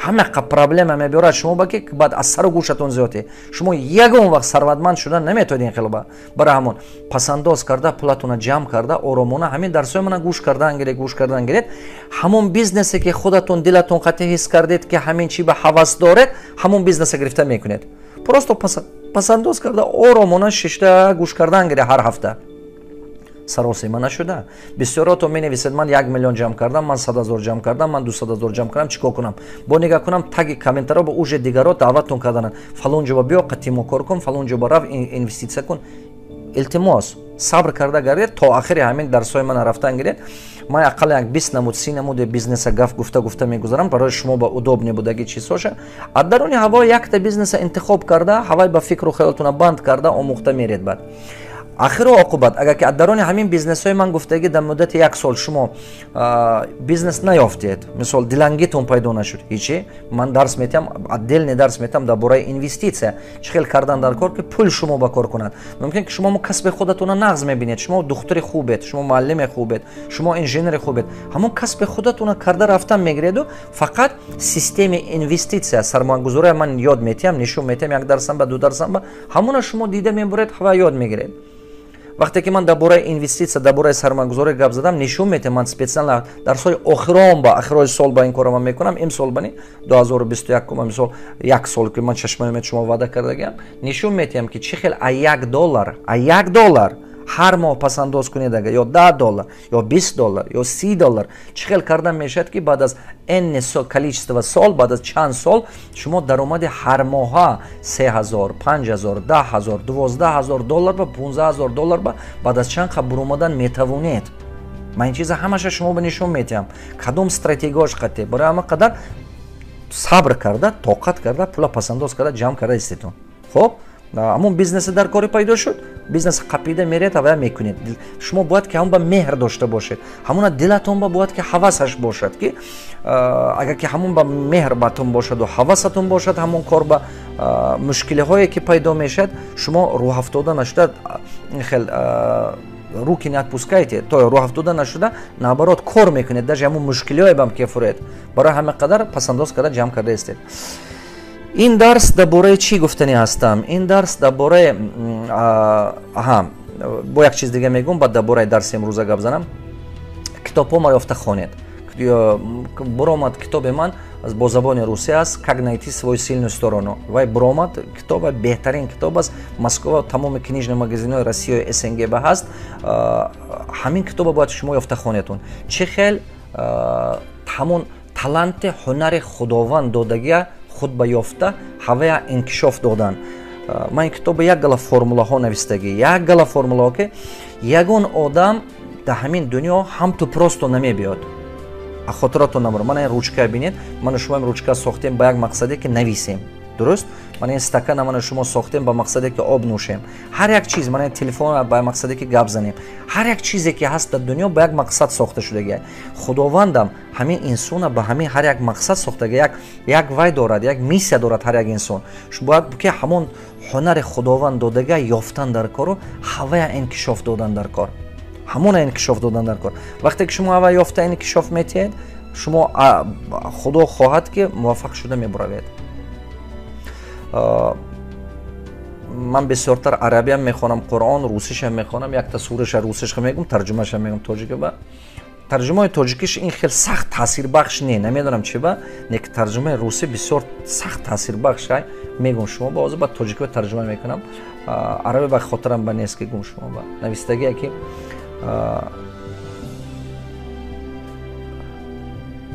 ҳамақа проблема мебиёрад шумо ба, ки баъд аз сару гӯшатон зиёдӣ. Шумо ягон вақт сарватманд шудан наметавонед ин хелба. Барои ҳамон пасандоз карда, пулатона ҷамъ карда, оромона ҳамин дарсҳои мана гӯш кардан гиред, гӯш кардан гиред. Ҳамон бизнесе, ки худатон дилатон қатъи ҳис кардед, ки ҳамин чи ба ҳавас доред, ҳамон бизнеса гирифта мекунед. Просто пасандоз карда, оромона шишта гӯш кардан гиред ҳар ҳафта, саросема нашуда. Бисёрото менависед: «Ман 1 миллион ҷамъ кардам, ман 100 000 ҷамъ кардам, ман 200 000 ҷамъ кардам, чӣ кор кунам?» Бо нигаҳ кунам, таги комментаро ба уже дигаро даъваттон кардананд: «Фалон ҷоба биё, қатимо кор кун, фалон ҷоба рав, инвеститсия кун». Илтимос, сабр карда гардед, то охири ҳамин дарсҳои мана рафтан гиред. Ман ақалла як 20 намуд, 30 намуди бизнеса гаф гуфта гуфта мегузарам, барои шумо ба удобный будаги чизҳоша. Аз даруни ҳаво якта бизнеса интихоб карда, ҳавай ба фикру хаёлтона банд карда, омӯхта меред. Баъд Ахиру оқубат, агар ки аз дарони ҳамин бизнесҳои ман гуфтагӣ дар муддати як сол шумо бизнес наёфтед, мисол дилангитон пайдо нашуд, ҳичи, ман дарс метиҳам, отдельный дарс метиҳам дар бораи инвеститсия, чӣ хел кардан дар кор, ки пул шумо ба кор кунад. Мумкин ки шумо мо касби худатонро нағз мебинед, шумо духтури хубед, шумо муаллими хубед, шумо инженери хубед, ҳамон касби худатонро карда рафтан мегиреду, фақат системаи инвеститсия, сармоягузория ман ёд метиҳам, нишон метиҳам, як дарсам ба, ду дарсам ба, ҳамона шумо дида мебуред ва ёд мегиред. Вақте ки ман дар бораи инвеститсия, дар бораи сармоягузорӣ гап задам, нишон метиҳам, ман специально дарсҳои охирон ба охирои сол ба ин корро ман мекунам, имсол бани 2021 мисол як сол ки ман чашмаи умед шумо ваъда кардагиам, нишон метиҳам ки чӣ хел а $1, а $1 ҳар моҳ пасандоз кунед, агар ё $10, ё $20, ё $30, чӣ хел кардан мешавад, ки баъд аз n количество сол, баъд аз чанд сол шумо даромади ҳар моҳа 3000, 5000, 10000, 12000 доллар ба 15000 доллар ба баъд аз чанд қабр омадан метавонед. Ман ин чиза ҳамаша шумо ба нишон метиҳам, кадом стратегияш қатъ. Барои ҳама қадар сабр карда, тоқат карда, пула пасандоз карда, ҷамъ карда истетон. Хоб, ҳамон бизнеси дар кори пайдо шуд, бизнес қапида меред ва мекунед. Шумо бояд ки ҳамон ба меҳр дошта бошед, ҳамона дилатон ба бояд ки ҳавасаш бошад, ки агар ки ҳамон ба меҳр батон бошаду ҳавасатон бошад, ҳамон кор ба мушкилиҳое ки пайдо мешавад, шумо рӯҳафтода нашуда, хел руки не отпускайте, то рӯҳафтода нашуда, наоборот кор мекунед, даже ҳамон мушкилиҳое бам ки фуред. Барои ҳама қадар пасандоз карда ҷамъ карда истед. Ин дарс дар бораи чӣ гуфтанӣ ҳастам? Ин дарс дар бораи, аҳа, бо як чиз дига мегӯм, баъд дар бораи дарси имрӯза гап занам. Китобҳо ма ёфта хонед. Буромад китоби ман бо забони русӣ аст, «Как найти свою сильную сторону». Вай буромад китоб, беҳтарин китоб аст. Москва тамоми книжный магазинҳои Россияи СНГ ба ҳаст. Ҳамин китобо бояд шумо ёфта хонедтон. Чӣ хел ҳамон таланти ҳунари Худованд додагия худ ба ёфта ҳавая инкишоф додан. Ман ин китоба як гала формулаҳо навистагӣ, як гала формулаҳо, ки ягон одам дар ҳамин дунё ҳамту просто намебиёд. Хотиратон намур, мана ин ручка бинед, мана шумо ин ручка сохтем ба як мақсаде ки нависем, дуруст? Мана ин стакана мана шумо сохтем ба мақсаде ки об нӯшем. Ҳар як чиз, мана ин телефон ба мақсаде ки гап занем. Ҳар як чизе ки ҳаст дар дунё ба як мақсад сохта шудагиа. Худовандам ҳамин инсона ба ҳамин ҳар як мақсад сохтага, як вай дорад, як миссия дорад ҳар як инсон. Бояд ки ҳамон ҳунари Худованд додага ёфтан дар кору ҳавая инкишоф додан дар кор. Ҳамона инкишоф додан дар кор. Вақте ки шумо ҳава ёфта инкишоф метиҳед, шумо Худо хоҳад ки муваффақ шуда мебуравед. Ман бисёртар арабиям мехонам, Қуръон, русишам мехонам, якта сураша русиша мегум, тарҷумаша мегум тоҷика ба. Тарҷумаи тоҷикиш ин хел сахт таъсирбахш не, намедонам чи ба, не ки тарҷумаи русӣ бисёр сахт таъсирбахш ай, мегум шумо ба, ҳозир ба тоҷикӣ тарҷума мекунам. Араби ба хотирам ба нест ки гум шумо ба. Навистагие ки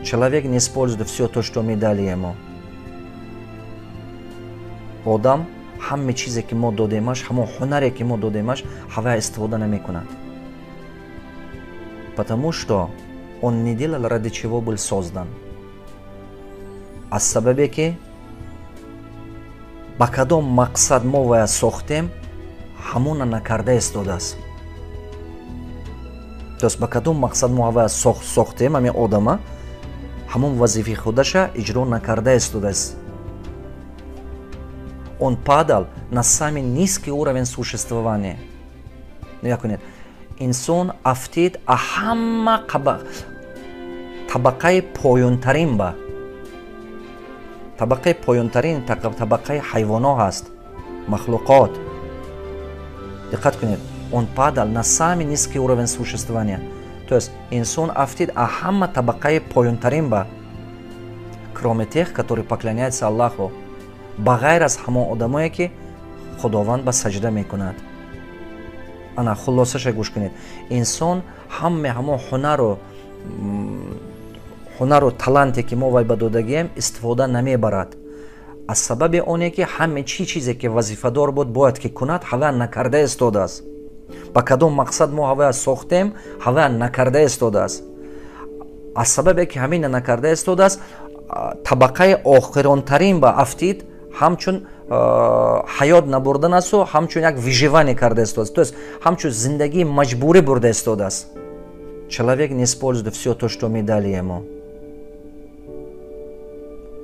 человек не использует всё то, что мы дали ему. Одам ҳаме чизе ки мо додемаш, ҳамон ҳунаре ки мо додемаш, ҳавая истифода намекунад. Потому что он не делал, ради чего был создан. Аз сабабе ки ба кадом мақсад мо вая сохтем, ҳамона накарда истодааст. То есть ба кадом мақсад мо ҳавая сохтем, ҳамин одама, ҳамон вазифаи худаша иҷро накарда истодааст. Он падал на самый низкий уровень существования. Нигоҳ кунед, инсон афтид а ҳама табақаи поёнтарин ба. Табақаи поёнтарин табақаи ҳайвоно ҳаст, махлуқот. Диққат кунед, он падал на самый низкий уровень существования. То есть инсон афтид а ҳама табақаи поёнтарин ба, кроме тех, которые поклоняются Аллаху. Ба ғайр аз ҳамон одамое ки Худованд ба саҷда мекунад. Ана хулосаша гӯш кунед. Инсон ҳаме ҳамон ҳунару таланте ки мо вай ба додагием истифода намебарад. Аз сабаби оне ки ҳаме чӣ чизе ки вазифадор буд бояд ки кунад, ҳавая накарда истодааст. Ба кадом мақсад мо ҳавая сохтем, ҳавая накарда истодааст. Аз сабабе ки ҳамина накарда истодааст, табақаи охиронтарин ба афтид, Ҳамчун ҳаёт набурдан асту, ҳамчун як выживание карда истодааст, то есть ҳамчун зиндагии маҷбурӣ бурда истодааст. Человек не использует все то, что мы дали ему.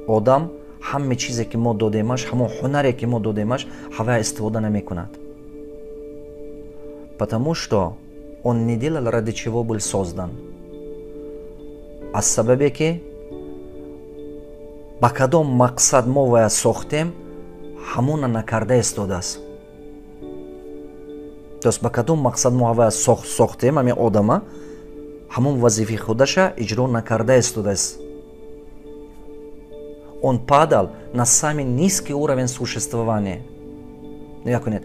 Одам ҳаме чизе, ки мо додемаш, ҳамон ҳунаре, ки мо додемаш, ҳавая истифода намекунад, потому что он не делал, ради чего был создан. Аз сабабе, ки ба кадом мақсад мо вая сохтем, ҳамона накарда истодааст. То есть ба кадом мақсад мо ҳавая сохтем, ҳамин одама ҳамон вазифаи худаша иҷро накарда истодааст. Он падал на самый низкий уровень существования. Нигоҳ кунед,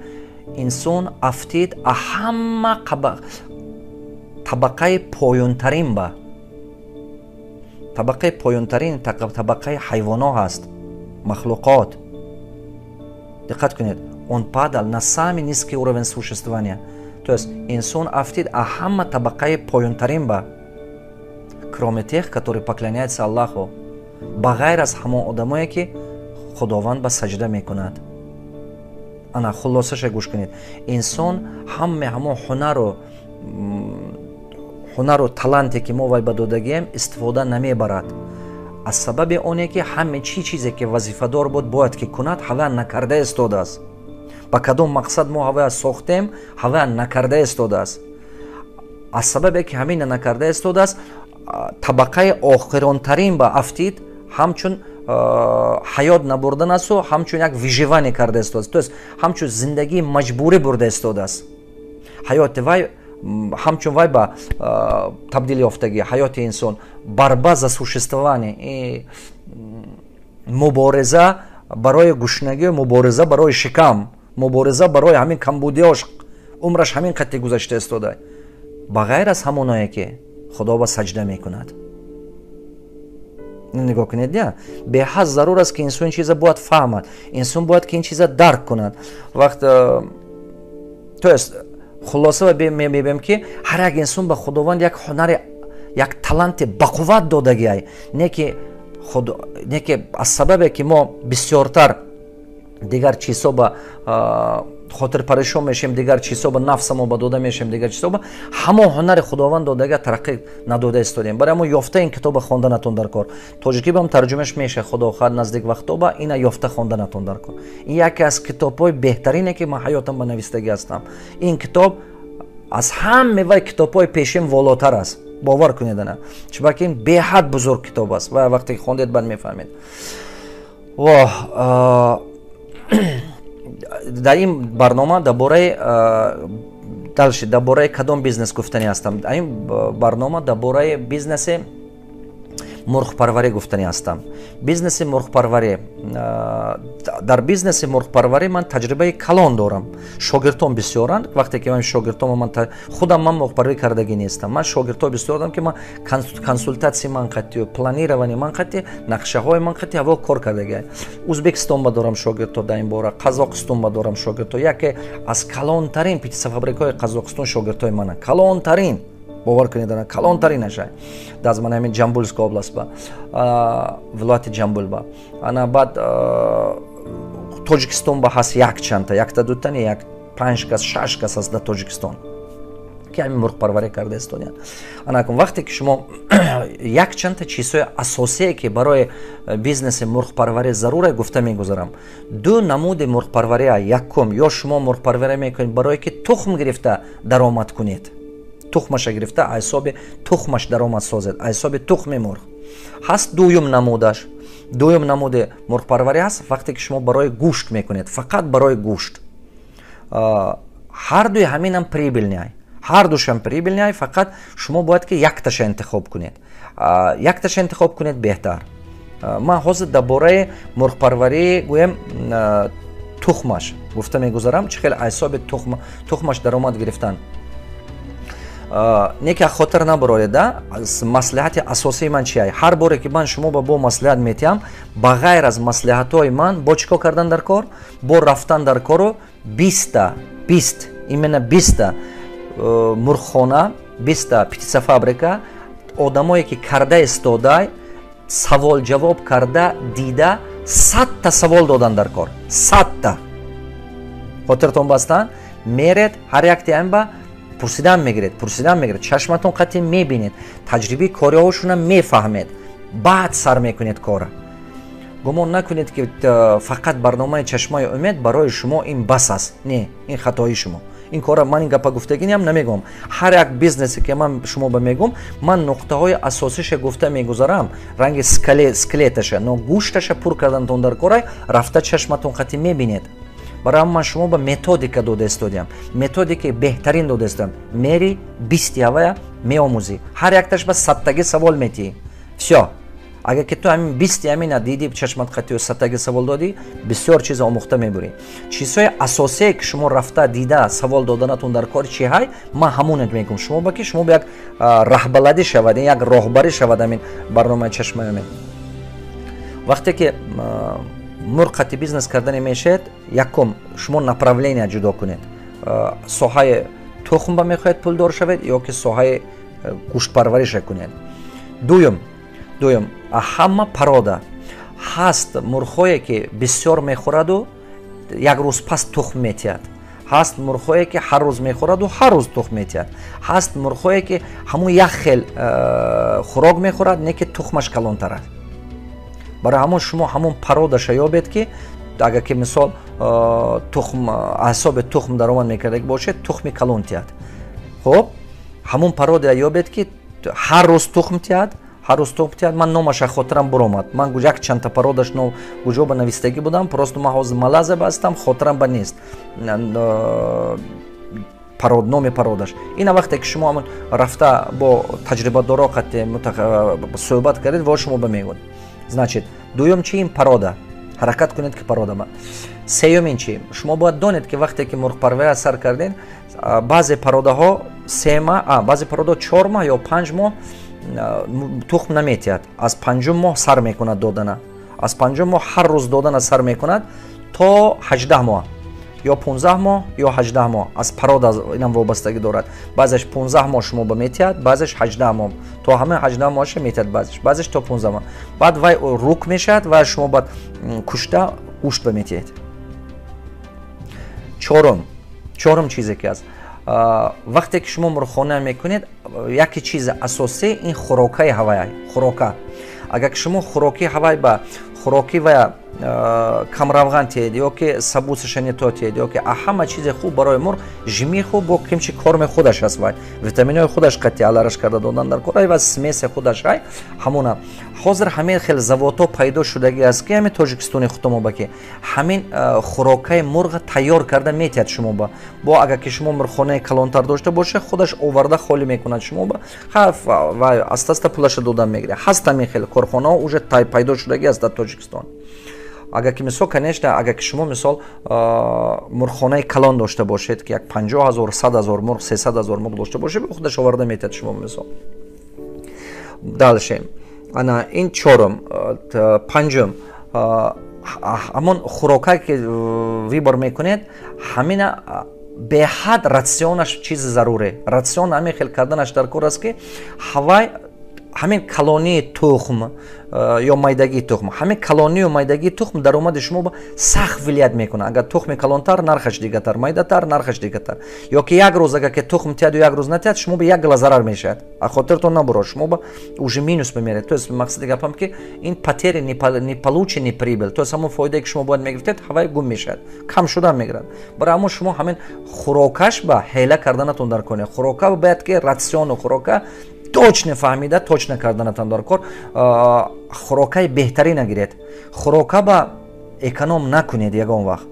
инсон афтид а ҳама табақаи поёнтарин, ба табақаи поёнтарин, табақаи ҳайвоно ҳаст, махлуқот. Диққат кунед, он падал на самый низкий уровень существования, то есть инсон афтид а ҳама табақаи поёнтарин ба, кроме тех, которые поклоняются Аллаху, ба ғайр аз ҳамон одамое, ки Худованд ба саҷда мекунад. Ана хулосаша гӯш кунед. Инсон ҳаме ҳамон ҳунару таланте, ки мо вай ба додагием, истифода намебарад, аз сабаби оне, ки ҳаме чӣ чизе, ки вазифадор буд, бояд ки кунад, ҳавая накарда истодааст. Ба кадом мақсад мо ҳавая сохтем, ҳавая накарда истодааст. Аз сабабе, ки ҳамина накарда истодааст, табақаи охиронтарин ба афтид, ҳамчун ҳаёт набурдан асту, ҳамчун як выживание карда истодааст, то есть ҳамчун зиндагии маҷбурӣ бурда истодааст. Ҳаёти вай ҳамчун вай ба табдил ёфтагӣ, ҳаёти инсон борьба за существование, мубориза барои гушнагӣ, мубориза барои шикам, мубориза барои ҳамин камбудиёш, умраш ҳамин қатти гузашта истода, ба ғайр аз ҳамоное, ки Худо ба саҷда мекунад. Нигоҳ кунед, я беҳад зарур аст, ки инсон ин чиза бояд фаҳмад, инсон бояд, ки ин чиза дарк кунад. Вақт, то есть хулоса мебинем, ки ҳар як инсон ба Худованд як ҳунари, як таланти бақувват додагиай, не ки не ки аз сабабе, ки мо бисёртар дигар чизҳо ба хотирпарешон мешем, дигар чизҳо ба нафсамо ба дода мешем, дигар чизҳо ба ҳамон ҳунари Худованд додага тараққӣ надода истодем. Барои ҳамон ёфта ин китоба хонданатон дар кор. Тоҷикӣ бам тарҷумаш меша, Худо хоҳад, наздик вақтоба ина ёфта хонданатон дар кор. Ин яке аз китобҳои беҳтарине, ки ман ҳаётам ба навистагӣ ҳастам. Ин китоб аз ҳаме вай китобҳои пешин волотар аст, бовар кунед. Ана чунки ин беҳад бузург китоб аст ва вақте ки хондед, баъд мефаҳмед. Воҳ, дар ин барнома дар бораи дальше, дар бораи кадом бизнес гуфтанӣ ҳастам? Дар ин барнома дар бораи бизнеси мурғпарварӣ гуфтанӣ ҳастам. Бизнеси мурғпарварӣ. Дар бизнеси мурғпарварӣ ман таҷрибаи калон дорам, шогирдон бисёранд. Вақте ки ман шогирдон, ман худам ман мурғпарварӣ кардагӣ нестам, ман шогирдҳо бисёр дорам, ки ман консультатсияи ман қатъию планирование ман қатъи, нақшаҳои ман қатъи ҳаво кор кардагӣ. Узбекистон ба дорам шогирдҳо дар ин бора, Қазоқистон ба дорам шогирдҳо. Яке аз калонтарин птицефабрикаҳои Қазоқистон шогирдҳои мана, калонтарин, бовар кунед, калонтаринаша дар ман ҳамин Жамбулская область ба, вилояти Ҷамбул ба. Ана баъд Тоҷикистон ба ҳаст якчандта, якта дута не, як панҷ кас, шаш кас аст дар Тоҷикистон, ки ҳамин мурғпарварӣ карда истодиянд. Анакун, вақте ки шумо якчандта чизҳои асосие, ки барои бизнеси мурғпарварӣ заруре, гуфта мегузарам. Ду намуди мурғпарвария. Якум, ё шумо мурғпарварӣ мекунед, барое ки тухм гирифта даромад кунед, тухмаша гирифта, ҳисоби тухмаш даромад созед, ҳисоби тухми мурғ ҳаст. Дуюм намудаш, дуюм намуди мурғпарварӣ ҳаст, вақте ки шумо барои гӯшт мекунед, фақат барои гӯшт. Ҳар дуи ҳаминам прибыльный, ҳар душам прибыльный, фақат шумо бояд, ки якташа интихоб кунед, якташа интихоб кунед беҳтар. Ман ҳозир дар бораи мурғпарварӣ, гӯем, тухмаш гуфта мегузарам, чӣ хел ҳисоби тухмаш даромад гирифтан. Не ки хотир набароред, да, маслиҳати асосии ман чия? Ҳар боре, ки ман шумо ба бо маслиҳат метиҳам, ба ғайр аз маслиҳатҳои ман бо чӣ кор кардан дар кор, бо рафтан дар кору 20-та, 20, именно 20-та мурғхона, 20-та птицефабрика, одамое, ки карда истодай, савол ҷавоб карда, дида. 100 та савол додан дар кор, 100 та. Хотиртон бастан, меред, ҳар якти амба пурсидан мегиред, пурсидан мегиред, чашматон қатъи мебинед, таҷрибаи кориҳошона мефаҳмед, баъд сар мекунед кора. Гумон накунед, ки фақат барномаи «Чашмаи умед» барои шумо ин бас аст. Не, ин хатои шумо. Ин кора ман ин гапа гуфтагиниам намегӯям. Ҳар як бизнесе, ки ман шумо ба мегӯм, ман нуқтаҳои асосиша гуфта мегузарам, ранги скелеташа, но гӯшташа пур кардантон дар корай, рафта чашматон қатъи мебинед. Барои ман шумо ба методика дода истодиам, методикаи беҳтарин дода истодиам. Мери, 20-ти ҳавая меомӯзӣ, ҳар якташ ба 100-таги савол метиҳӣ, всё. Агар ки ту ҳамин 20-ти ҳамина дидӣ, чашмат қатию 100-таги савол додӣ, бисёр чиз омӯхта мебурӣ. Чизҳои асосие, ки шумо рафта, дида, савол доданатон дар кор чи ҳай, ман ҳамонат мегӯм шумо ба, ки шумо ба як раҳбаладӣ шавад, як роҳбарӣ шавад ҳамин барномаи «Чашмаи умед». Вақте ки мурғ қати бизнес кардане мешавед, якум, шумо направление ҷудо кунед: соҳаи тухм ба мехоҳед пулдор шавед ё ки соҳаи гӯштпарвариша кунед. Дуюм, ҳама порода ҳаст. Мурғҳое, ки бисёр мехӯраду як рӯз пас тухм метиҳад, ҳаст. Мурғҳое, ки ҳар рӯз мехӯраду ҳар рӯз тухм метиҳад, ҳаст. Мурғҳое, ки ҳамун як хел хӯрок мехӯрад, не ки тухмаш калонтар аст. Барои ҳамон шумо ҳамон породаша ёбед, ки агар ки мисол тухм ҳисоби тухм даромад мекардаг бошед, тухми калон тиҳад. Хуб, ҳамон порода ёбед, ки ҳар рӯз тухм тиҳад, ҳар рӯз тухм тиҳад. Ман номаша хотирам буромад. Ман як чандта породаш куҷо ба навистагӣ будам, просто ман ҳозир Малайзия ба ҳастам, хотирам ба нест парод, номи породаш. Ина вақте ки шумо ҳамон рафта бо таҷрибадоро қати суҳбат кардед, во шумо ба мегӯд. Значит, дуюм чи? Ин порода. Ҳаракат кунед, ки порода ба. Сеюм ин чи? Шумо бояд донед, ки вақте ки мурғпарвария сар кардед, баъзе породаҳо 3 маҳ, баъзе породаҳо 4 маҳ ё 5 моҳ тухм наметиҳад. Аз панҷум моҳ сар мекунад додана, аз панҷум моҳ ҳар рӯз додана сар мекунад то 18 моҳ ё 15 моҳ ё 18 моҳ. Аз порода инам вобастагӣ дорад. Баъзеш 15 моҳ шумо ба метиҳад, баъзеш 18 моҳ, то ҳамаи 18 моҳаша метиҳад, баъзеш то 15 моҳ. Баъд вай рук мешавад ва шумо баъд кушта, гӯшт ба метиҳед. Чорум чизе ки аст: вақте ки шумо мурғхона мекунед, яке чизи асосӣ ин хӯрокаи ҳавай. Хӯрока, агар ки шумо хӯроки ҳавай ба хӯрокӣ ва камравған тиҳед ё ки сабусаша не то тиҳед, ё ки ҳама чизи хуб барои мурғ жмыху бо кимчи, корми худаш аст, вай витаминои худаш қатъи алараш карда додан дар кор ва смеси худаш ай ҳамона. Ҳозир ҳамин хел заводҳо пайдо шудагӣ аст, ки ҳамин Тоҷикистони худомо ба ки ҳамин хӯрокаи мурға тайёр карда метиҳад шумо ба. Бо агар ки шумо мурғхонаи калонтар дошта бошед, худаш оварда холӣ мекунад шумо ба ва аста аста пулаша додан мегирад. Ҳаст ҳамин хел корхонаҳо уже пайдо шудагӣ аст дар Тоҷикистон. Агар ки мисол, конечно, агар ки шумо мисол мурғхонаи калон дошта бошед, ки як 50 000, 100 000 мурғ, 300 000 мурғ дошта бошед, худаш оварда метиҳад шумо мисол. Дальше, ана ин чорум. Панҷум, ҳамон хӯрокае, ки выбор мекунед, ҳамина беҳад рационаш чизи заруре. Рацион ҳамин хел карданаш дар кор аст, ки ҳавай ҳамин калонии тухм ё майдагии тухм, ҳамин калонию майдагии тухм даромади шумо сахт влиять мекунад. Агар тухми калонтар, нархаш дигатар, майдатар, нархаш дигатар. Ё ки як рӯз агар ки тухм тиҳаду як рӯз натиҳад, шумо ба як гала зарар мешавад. А хотиртон набурод, шумо ба уже минус мемеред. То есть мақсади гапам, ки ин потери не полученный прибыль, то есть ҳамон фоидае, ки шумо бояд мегирифтед, ҳавай гум мешавад, кам шудан мегирад. Барои ҳамон шумо ҳамин хӯрокаш ба ҳела карданатон дар кор. Хӯрока бояд ки рациону хӯрока точно фаҳмида, точно карданатон дар кор. Хӯрокаи беҳтарина гиред. Хӯрока ба эконом накунед ягон вақт.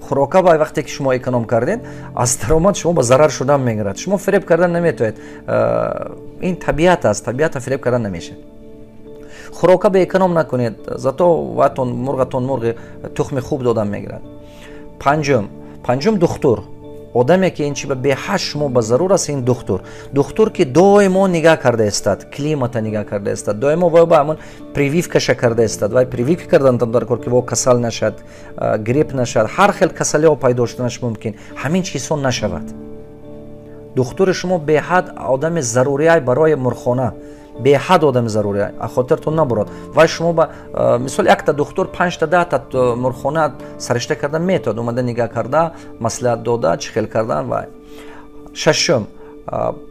Хӯрока ба вақте ки шумо эконом кардед, аз даромад шумо ба зарар шудан мегирад. Шумо фиреб кардан наметавонед, ин табиат аст, табиата фиреб кардан намешавад. Хӯрока ба эконом накунед, зато ватон мурғатон мурғи тухми хуб додан мегирад. Панҷум, духтур. Одаме, ки ин чи ба беҳад шумо ба зарур аст, ин духтур. Духтур, ки доимо нигаҳ карда истад, климата нигаҳ карда истад, доимо вай ба ҳамон прививкаша карда истад. Вай прививка кардан дар кор, ки во касал нашад, грипп нашад, ҳар хел касалиҳо пайдо шуданаш мумкин, ҳамин чизҳо нашавад. Духтури шумо беҳад одами заруриай барои мурғхона. Беҳад одами зарурӣ, хотиртон набурад. Вай шумо ба мисол якта духтур 5-та 10-та мурғхона саришта карда метавад, омада нигаҳ карда, маслиҳат дода, чӣ хел кардан. Вай шашум,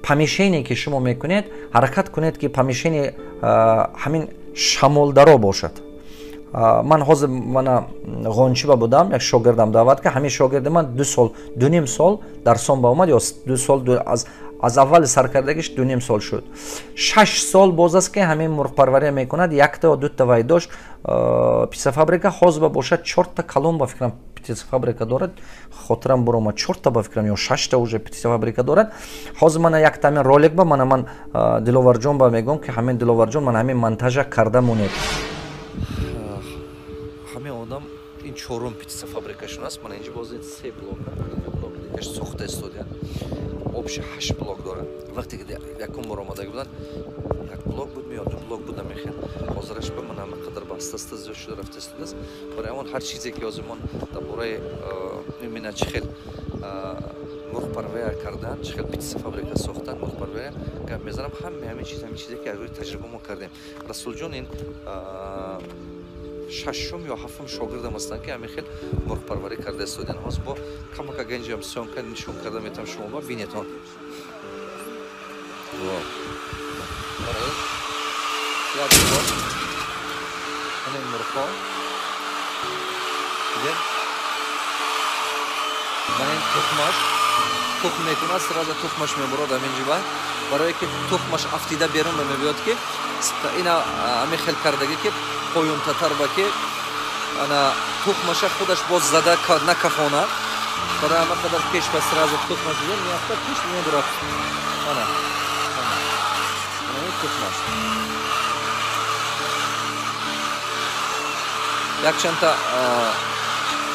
помещение ки шумо мекунед, ҳаракат кунед, ки помещение ҳамин шамолдаро бошад. Ман ҳозир мана Ғончиба будам, як шогирдам даъват кард. Ҳамин шогирди ман 2 сол, 2,5 сол дарсон ба омад, ё 2 сол аз аввали саркардагиш 2,5 сол шуд. 6 сол боз аст, ки ҳамин мурғпарварӣ мекунад. Якта ё дута вай дошт птицефабрика, ҳозир ба бошад чорта калон, ба фикрам, птицефабрика дорад. Хотирам буромад, чорта, ба фикрам, ё шашта уже птицефабрика дорад. Ҳозир мана якта ҳамин ролик ба мана ман Диловарҷон ба мегӯям, ки ҳамин Диловарҷон, ман ҳамин монтажа карда монед. Ҳамин одам ин чорум птицефабрикашон аст. Мана инҷо боз се блока, блок дигаш сохта истодия, общий ҳашт блок дорад. Вақте ки якум бор омадаги буданд, як блок буд ё ду блок буд, намехел. Ҳозираш ба ман ҳама қадар ба аста аста зиёд шуда рафта истодааст. Барои ҳамон ҳар чизе ки ҳозир мон дар бораи именно чӣ хел мурғпарвария кардан, чӣ хел птицефабрика сохтан, мурғпарвария гап мезанам, ҳаме ҳамин чиз, ҳамин чизе ки аз рӯи таҷриба мо кардем. Расулҷон ин шашум ё ҳафтум шогирдам ҳастанд, ки ҳамин хел мурғпарварӣ карда истодиан. Ҳозир бо камака ганҷам съёмка нишон карда метавам, шумо ба бинетон. Як бор ҳамин мурғҳо дидем, мана ин тухмаш, тухм мекунад, сразу тухмаш мебурад ҳамин ҷиба. Барое ки тухмаш афтида берун ба мебиёд, ки ина ҳамин хел кардагӣ, ки поёнтатар ба, ки ана тухмаша худаш боз зада накафона. Барои ҳама қадар пеш ба сразу тухмаш дидем, меафтад, пеш мебурад. Ана ана тухмаш. Якчандта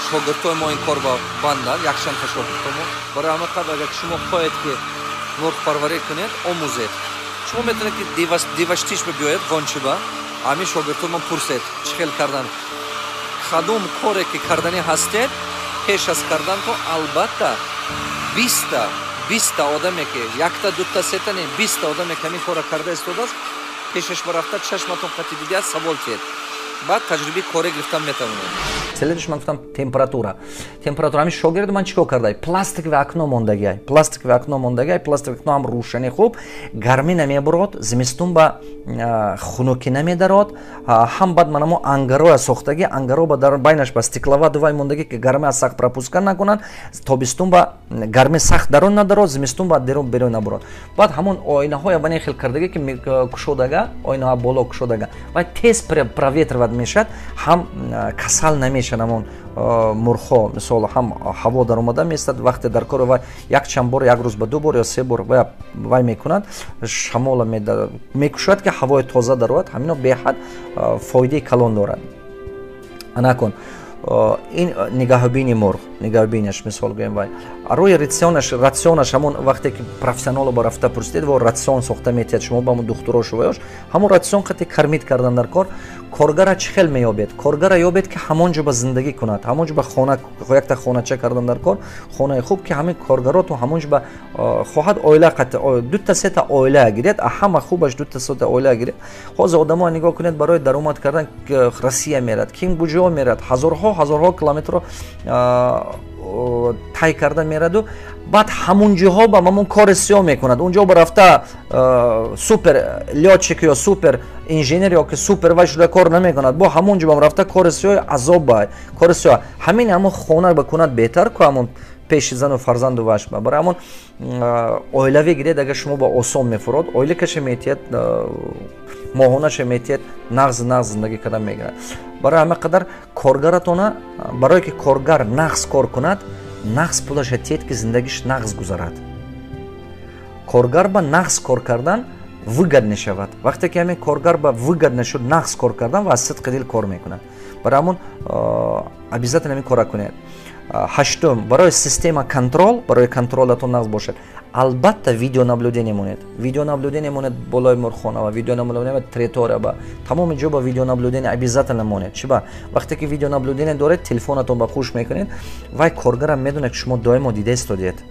шогирдҳои мо ин кор ба банданд, якчандта шогирдҳо мо. Барои ҳама қадр, агар шумо хоҳед, ки мурғпарварӣ кунед, омӯзед. Шумо метавонед, ки Деваштич биёед, Ғончиба, ҳамин шогирдҳо ман пурсед, чӣ хел кардан. Кадом коре ки карданӣ ҳастед, пеш аз кардан то албатта 20-та одаме, ки якта, дута, сета не, 20-та одаме, ки ҳамин корро карда истодааст, пешаш барафта, чашматон қати дидиаст, савол тиҳед, баъд таҷрибаи коре гирифтан метавонед. Следующий ман гуфтам температура. Температура, ҳамин шогирди ман чӣ кор кардай? Пластиковое окно мондагиай. Пластиковое окно мондагиай, пластиковое окно ҳам рӯшани хуб, гармӣ намебурод, зимистон ба хунукӣ намедарод, ҳам баъд манамо ангароя сохтагӣ, ангаро ба дар байнаш ба стекловата вай мондагӣ, ки гармӣ аз сахт пропускать накунанд, тобистон ба гармӣ сахт дарун надарод, зимистон ба дерун берун набурод. Баъд ҳамон оинаҳоя ба хел кардагӣ, ки кушодага, оинаҳо боло кушодага. Вай тез проветривать мешавад, ҳам касал намешавад ҳамон мурғҳо, мисол, ҳам ҳаво даромада меистад. Вақте дар кор вай якчанд бор, як рӯз ба ду бор ё се бор вай мекунад, шамола мекушояд, ки ҳавои тоза дарояд. Ҳамино беҳад фоидаи калон дорад. Анакун ин нигаҳбини мурғ, нигаҳбинаш, мисол гӯем, вай рӯи рационаш, ҳамон вақте ки профессионало ба рафта пурсидед, во рацион сохта метиҳад шумо ба ҳамон духтурошу ваёш, ҳамон рацион қати кормить кардан дар кор. Коргара чӣ хел меёбед? Коргара ёбед, ки ҳамон ҷо ба зиндагӣ кунад, ҳамон ҷо ба хона, якта хонача кардан дар кор, хонаи хуб, ки ҳамин коргароту ҳамон ҷо ба хоҳад оила, дута сета оила гиред, а ҳама хубаш дута сета оила гиред. Ҳозир одамо нигоҳ кунед, барои даромад кардан Россия мерад, ким куҷо мерад, ҳазорҳо ҳазорҳо километрро тай карда мераду, баъд ҳамун ҷоҳо ба ҳамон кори сиёҳ мекунад. Унҷо ба рафта супер лётчик ё супер инженер ё ки супер вай шуда кор намекунад, бо ҳамон ҷо бам рафта кори сиёҳ, азоб ба кори сиёҳ. Ҳамин ҳамон хона ба кунад беҳтар ку ҳамон пеши зану фарзанду ваш ба. Барои ҳамон оилавӣ гиред, агар шумо ба осон мефурод, оилакаша метиҳед, моҳонаша метиҳед, нағз нағз зиндагӣ карда мегирад. Барои ҳама қадар коргаратона, барое ки коргар нағз кор кунад, нағз пулаша тиҳед, ки зиндагиш нағз гузарад. Коргар ба нағз кор кардан выгодно шавад. Вақте ки ҳамин коргар ба выгодно шуд нағз кор кардан, ва аз сидқи дил кор мекунад. Барои ҳамон обязательно ҳамин кора кунед. Ҳаштум, барои система контроль, барои контролатон нағз бошад, албатта видеонаблюдение монед. Видеонаблюдение монед болои мурғхона ва видеонаблюдение территория ба тамоми ҷо ба видеонаблюдение обязательно монед. Чӣ ба? Вақте ки видеонаблюдение доред, телефонатон ба хуш мекунед, вай коргарам медонад, ки шумо доимо дида истодиед.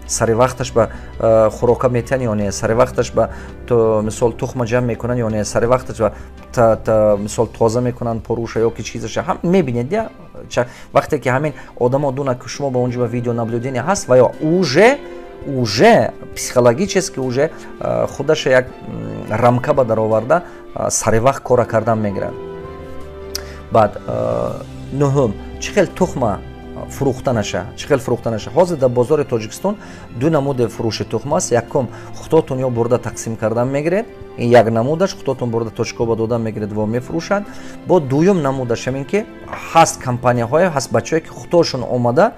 Сари вақташ ба хӯрока метиҳанд ё не, сари вақташ ба, мисол, тухма ҷамъ мекунанд ё не, сари вақташ ба, мисол, тоза мекунанд поруша ё ки чизаша ҳам мебинед. Я вақте ки ҳамин одамо дунад, ки шумо ба он ҷо ба видеонаблюдение ҳаст ва ё уже психологически уже худаша як рамка ба дароварда, сари вақт кора кардан мегирад. Баъд, нуҳум, чӣ хел тухма фурӯхта наша, чӣ хел фурӯхта наша? Ҳозир дар бозори Тоҷикистон ду намуди фурӯши тухм аст. Якум, худотон ё бурда тақсим кардан мегиред, ин як намудаш, худотон бурда точкоба додан мегиред ва мефурӯшанд. Бо дуюм намудаш ҳамин ки ҳаст компанияҳое, ҳаст бачаҳое, ки худошон омада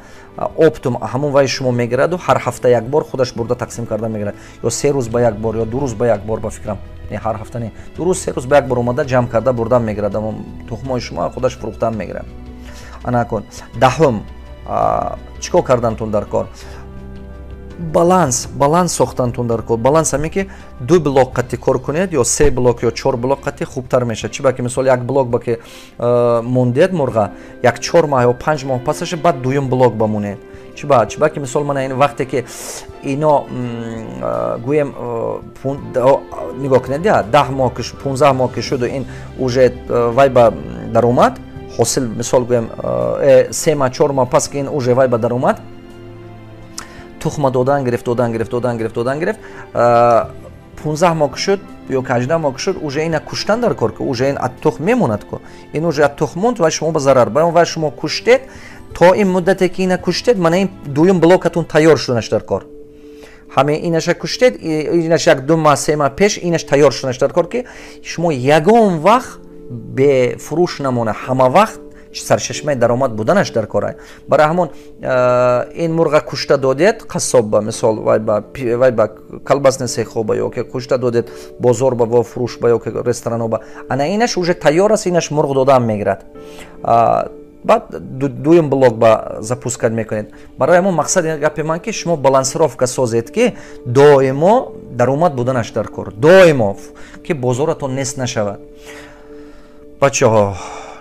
оптом ҳамон вай шумо мегираду ҳар ҳафта як бор худаш бурда тақсим кардан мегирад, ё 3 рӯз ба як бор, ё 2 рӯз ба як бор, ба фикрам, не, ҳар ҳафта не, 2 рӯз, 3 рӯз ба як бор омада, ҷамъ карда бурдан мегирад ҳамон тухмҳои шумо, худаш фурӯхтан мегирад. Ана кун, 10-ум, чӣ кор кардантун дар кор? Баланс, баланс сохтантун дар кор. Баланс ҳаме ки ду блок қатӣ кор кунед, ё се блок, ё чор блок қатӣ хубтар мешавад. Чӣ ба ки, мисол, як блок ба ки мондед мурға, як 4 моҳ ё 5 моҳ пасаша, баъд дуюм блок ба монед. Чӣ ба ки, мисол, мана ин вақте ки ино, гӯем, нигоҳ кунед, 10 моҳ ки, 15 моҳ ки шуду, ин уже вай ба даромад ҳосил, мисол, гӯем, 3 моҳ, 4 моҳ пас ки ин уже вай ба даромад, тухма додан гирифт, додан гирифт, додан гирифт, додан гирифт, 15 моҳ ки шуд ё ки 18 моҳ ки шуд, уже ина куштан дар кор, ки уже ин аз тухм мемонад ку. Ин уже аз тухм монд ва шумо ба зарар ва шумо куштед. То ин муддате ки ина куштед, мана ин дуюм блокатон тайёр шуданаш дар кор. Ҳамин инаша куштед, инаш як 2 моҳ, 3 моҳ пеш инаш тайёр шуданаш дар кор, ки шумо ягон вақт бефурӯш намона, ҳама вақт сарчашмаи даромад буданаш дар кора. Барои ҳамон ин мурға кушта додед қассобба, мисол, вай ба колбасный цехоба, ё ки кушта додед бозорба ва фурӯшба, ё ки ресторanoба, ана инаш уже тайёр аст, инаш мурғ додаам мегирад. Баъд дуюм блок ба запускать мекунед. Барои ҳамон мақсади гапи ман, ки шумо балансировка созед, ки доимо даромад буданаш дар кор, доимо ки бозоратон нест нашавад. Бачаҳо,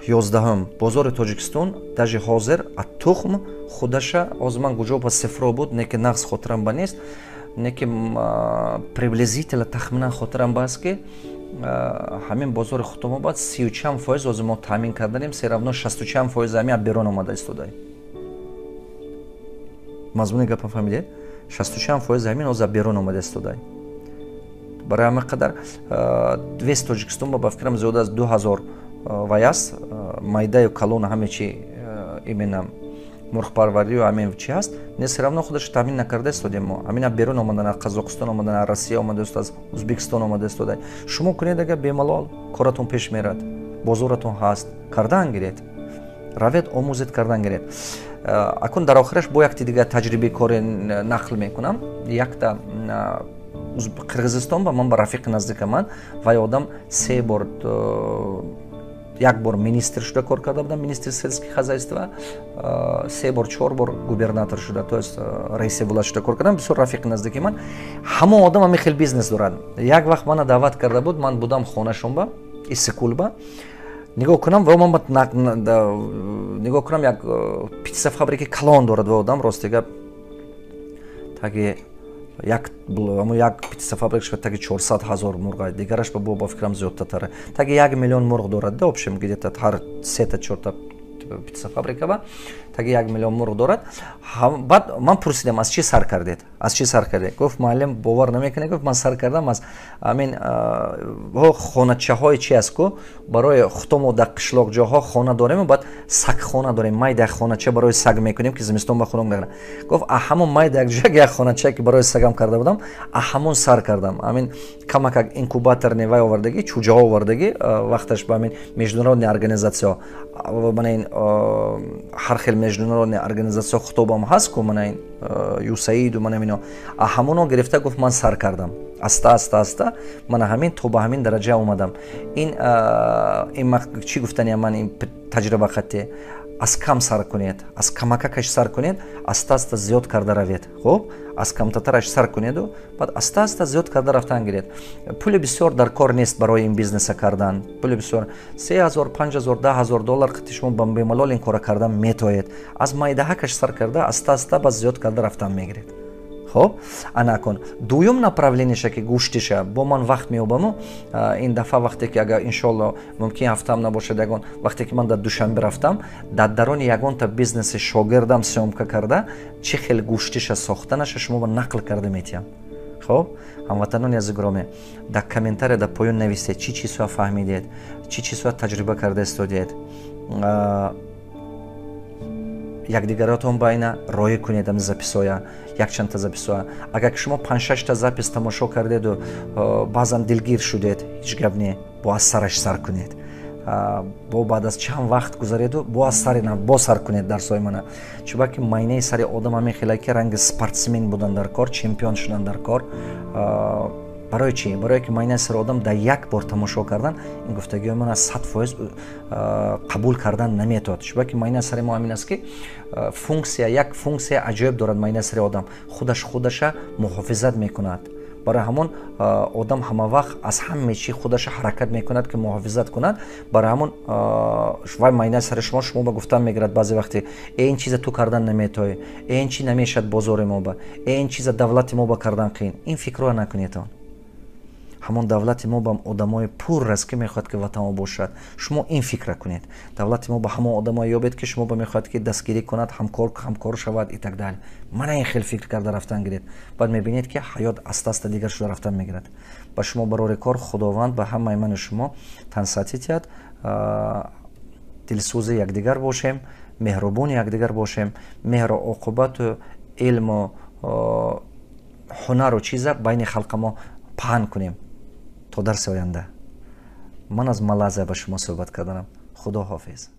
11-ум, бозори Тоҷикистон даже ҳозир а тухм худаша, ҳозир ман куҷо ба цифро буд, не ки нағз хотирам ба нест, не ки приблизительно, тахминан хотирам ба аст, ки ҳамин бозори худомо баъд сию чанд фоиз ҳозир мо таъмин карданем, всё равно шасту чанд фоиз ҳамин аз берун омада истодаем. Мазмуни гапа фаҳмидед? Шасту чанд фоиз ҳамин ҳозир аз берун омада истодаем. Барои ҳамин қадар весь Тоҷикистон ба фикрам, зиёда аз 2000 вай аст, майдаю калон, ҳаме чи именно мурғпарварию ҳамин чи ҳаст, не, всё равно худаш таъмин накарда истодем мо. Ҳамина берун омадан, аз Қазоқистон омадан, аз Россия омада истода, аз Узбекистон омада истода. Шумо кунед, агар бемалол коратон пеш мерад, бозоратон ҳаст, кардан гиред, равед, омӯзед, кардан гиред. Акун дар охираш бо якти дигар таҷрибаи кори нақл мекунам. Якта Қирғизистон ба ман ба рафиқи наздика ман, вай одам се бор, як бор министр шуда кор карда будам, министри сельского хозяйства, се бор, чор бор губернатор шуда, то есть раиси вилоят шуда кор кардам. Бисёр рафиқи наздики ман. Ҳамон одам ҳамин хел бизнес дорад. Як вақт мана даъват карда буд, ман будам хонашонба, Иссиқкӯлба. Нигоҳ кунам ва ман нигоҳ кунам, як птицефабрики калон дорад ва одам, рости гап, таги як птицефабрикаш таги 400 000 мурға, дигараш ба фикрам, зиёдтатара, таги 1 миллион мурғ дорад. Да, общем, где-то ҳар сета, чорта птицефабрика ба таги 1 миллион мурғ дорад. Баъд ман пурсидам: «Аз чӣ сар кардед, аз чӣ сар кардед?» Гуфт: «Муаллим, бовар намекунед», гуфт, «ман сар кардам аз амин хоначаҳои чи аст ку, барои худомо дар қишлоқҷоҳо хона дорем, баъд сагхона дорем, майда як хонача барои саг мекунем, ки зимистон ба хунук нагирад». Гуфт: «А ҳамон майда як ҷояк як хоначае, ки барои сагам карда будам, а ҳамон сар кардам. Амин камакак инкубаторный вай овардагӣ, чӯҷаҳо овардагӣ, вақташ ба амин международный организация, мана ин ҳар хел международный организация хутобам ҳаст ку, мана ин ЮСАИДу, мана ино, а ҳамоно гирифта», гуфт, «ман сар кардам аста, аста, аста, мана ҳамин то ба ҳамин дараҷа омадам». Ин чӣ гуфтания ман ин таҷриба хатте? Аз кам сар кунед, аз камакакаш сар кунед, аста, аста зиёд карда равед. Хуб, аз камтатараш сар кунеду баъд аста, аста зиёд карда рафтан гиред. Пули бисёр дар кор нест барои ин бизнеса кардан. Пули бисёр, 3000, 5000, 10 000 доллар қити шумо ба бемалол ин кора кардан метоед. Аз майдаҳакаш сар карда, аста, аста ба зиёд карда рафтан мегиред. Хоб, анакун дуюм направлениеша, ки гӯштиша бо ман вақт меёбаму ин дафъа вақте ки агар, иншоалло, мумкин ҳафтаам набошад, ягон вақте ки ман дар Душанбе рафтам, дар дарони ягонта бизнеси шогирдам съёмка карда, чӣ хел гӯштиша сохтанаша шумо ба нақл карда метиҳам. Хоб, ҳамватанони азиз, гиромӣ, дар комментария дар поён нависед, чӣ чизҳоя фаҳмидед, чӣ чизҳоя таҷриба карда истодед. Якдигаратон байна роӣ кунед ами записоя, якчандта записоя. Агар ки шумо панҷшашта запись тамошо кардеду баъзан дилгир шудед, ҳеҷ гап не, бо аз сараш сар кунед. Бо баъд аз чанд вақт гузареду бо аз сари нав бо сар кунед дарсҳои мана. Чунки майнаи сари одам ҳамин хеле ки ранги спортсмен будан дар кор, чемпион шудан дар кор. Барои чӣ? Барое ки майнаи сари одам дар як бор тамошо кардан ин гуфтагиҳои ман аз 100% қабул кардан наметавад. Чунки майнаи сари мо ҳамин аст, ки функсия, як функсия аҷоиб дорад майнаи сари одам: худаш худаша муҳофизат мекунад. Барои ҳамон одам ҳама вақт аз ҳаме чӣ худаша ҳаракат мекунад, ки муҳофизат кунад. Барои ҳамон вай майнаи сари шумо шумо ба гуфтан мегирад баъзе вақте: «Э, ин чиза ту кардан наметоӣ, э, ин чи намешавад бозори мо ба, э, ин чиза давлати мо ба кардан қиин». Ин фикрро накунедон. Ҳамон давлати мо ба одамои пур аст, ки мехоҳад, ки ватанмо бошад. Шумо ин фикра кунед: давлати мо ба ҳамон одамое ёбед, ки шумо ба мехоҳад, ки дастгирӣ кунад, ҳамкор шавад и так далее. Мана ин хел фикр карда рафтан гиред, баъд мебинед, ки ҳаёт аста аста дигар шуда рафтан мегирад. Ба шумо барори кор, Худованд ба ҳамаи ману шумо тансиҳатӣ диҳад. Дилсӯзи якдигар бошем, меҳрубони якдигар бошем, меҳру оқубату илму ҳунару чиза байни халқа мо паҳн кунем. То дарси оянда, ман аз Малайзия ба шумо суҳбат карданам. Худо ҳофиз.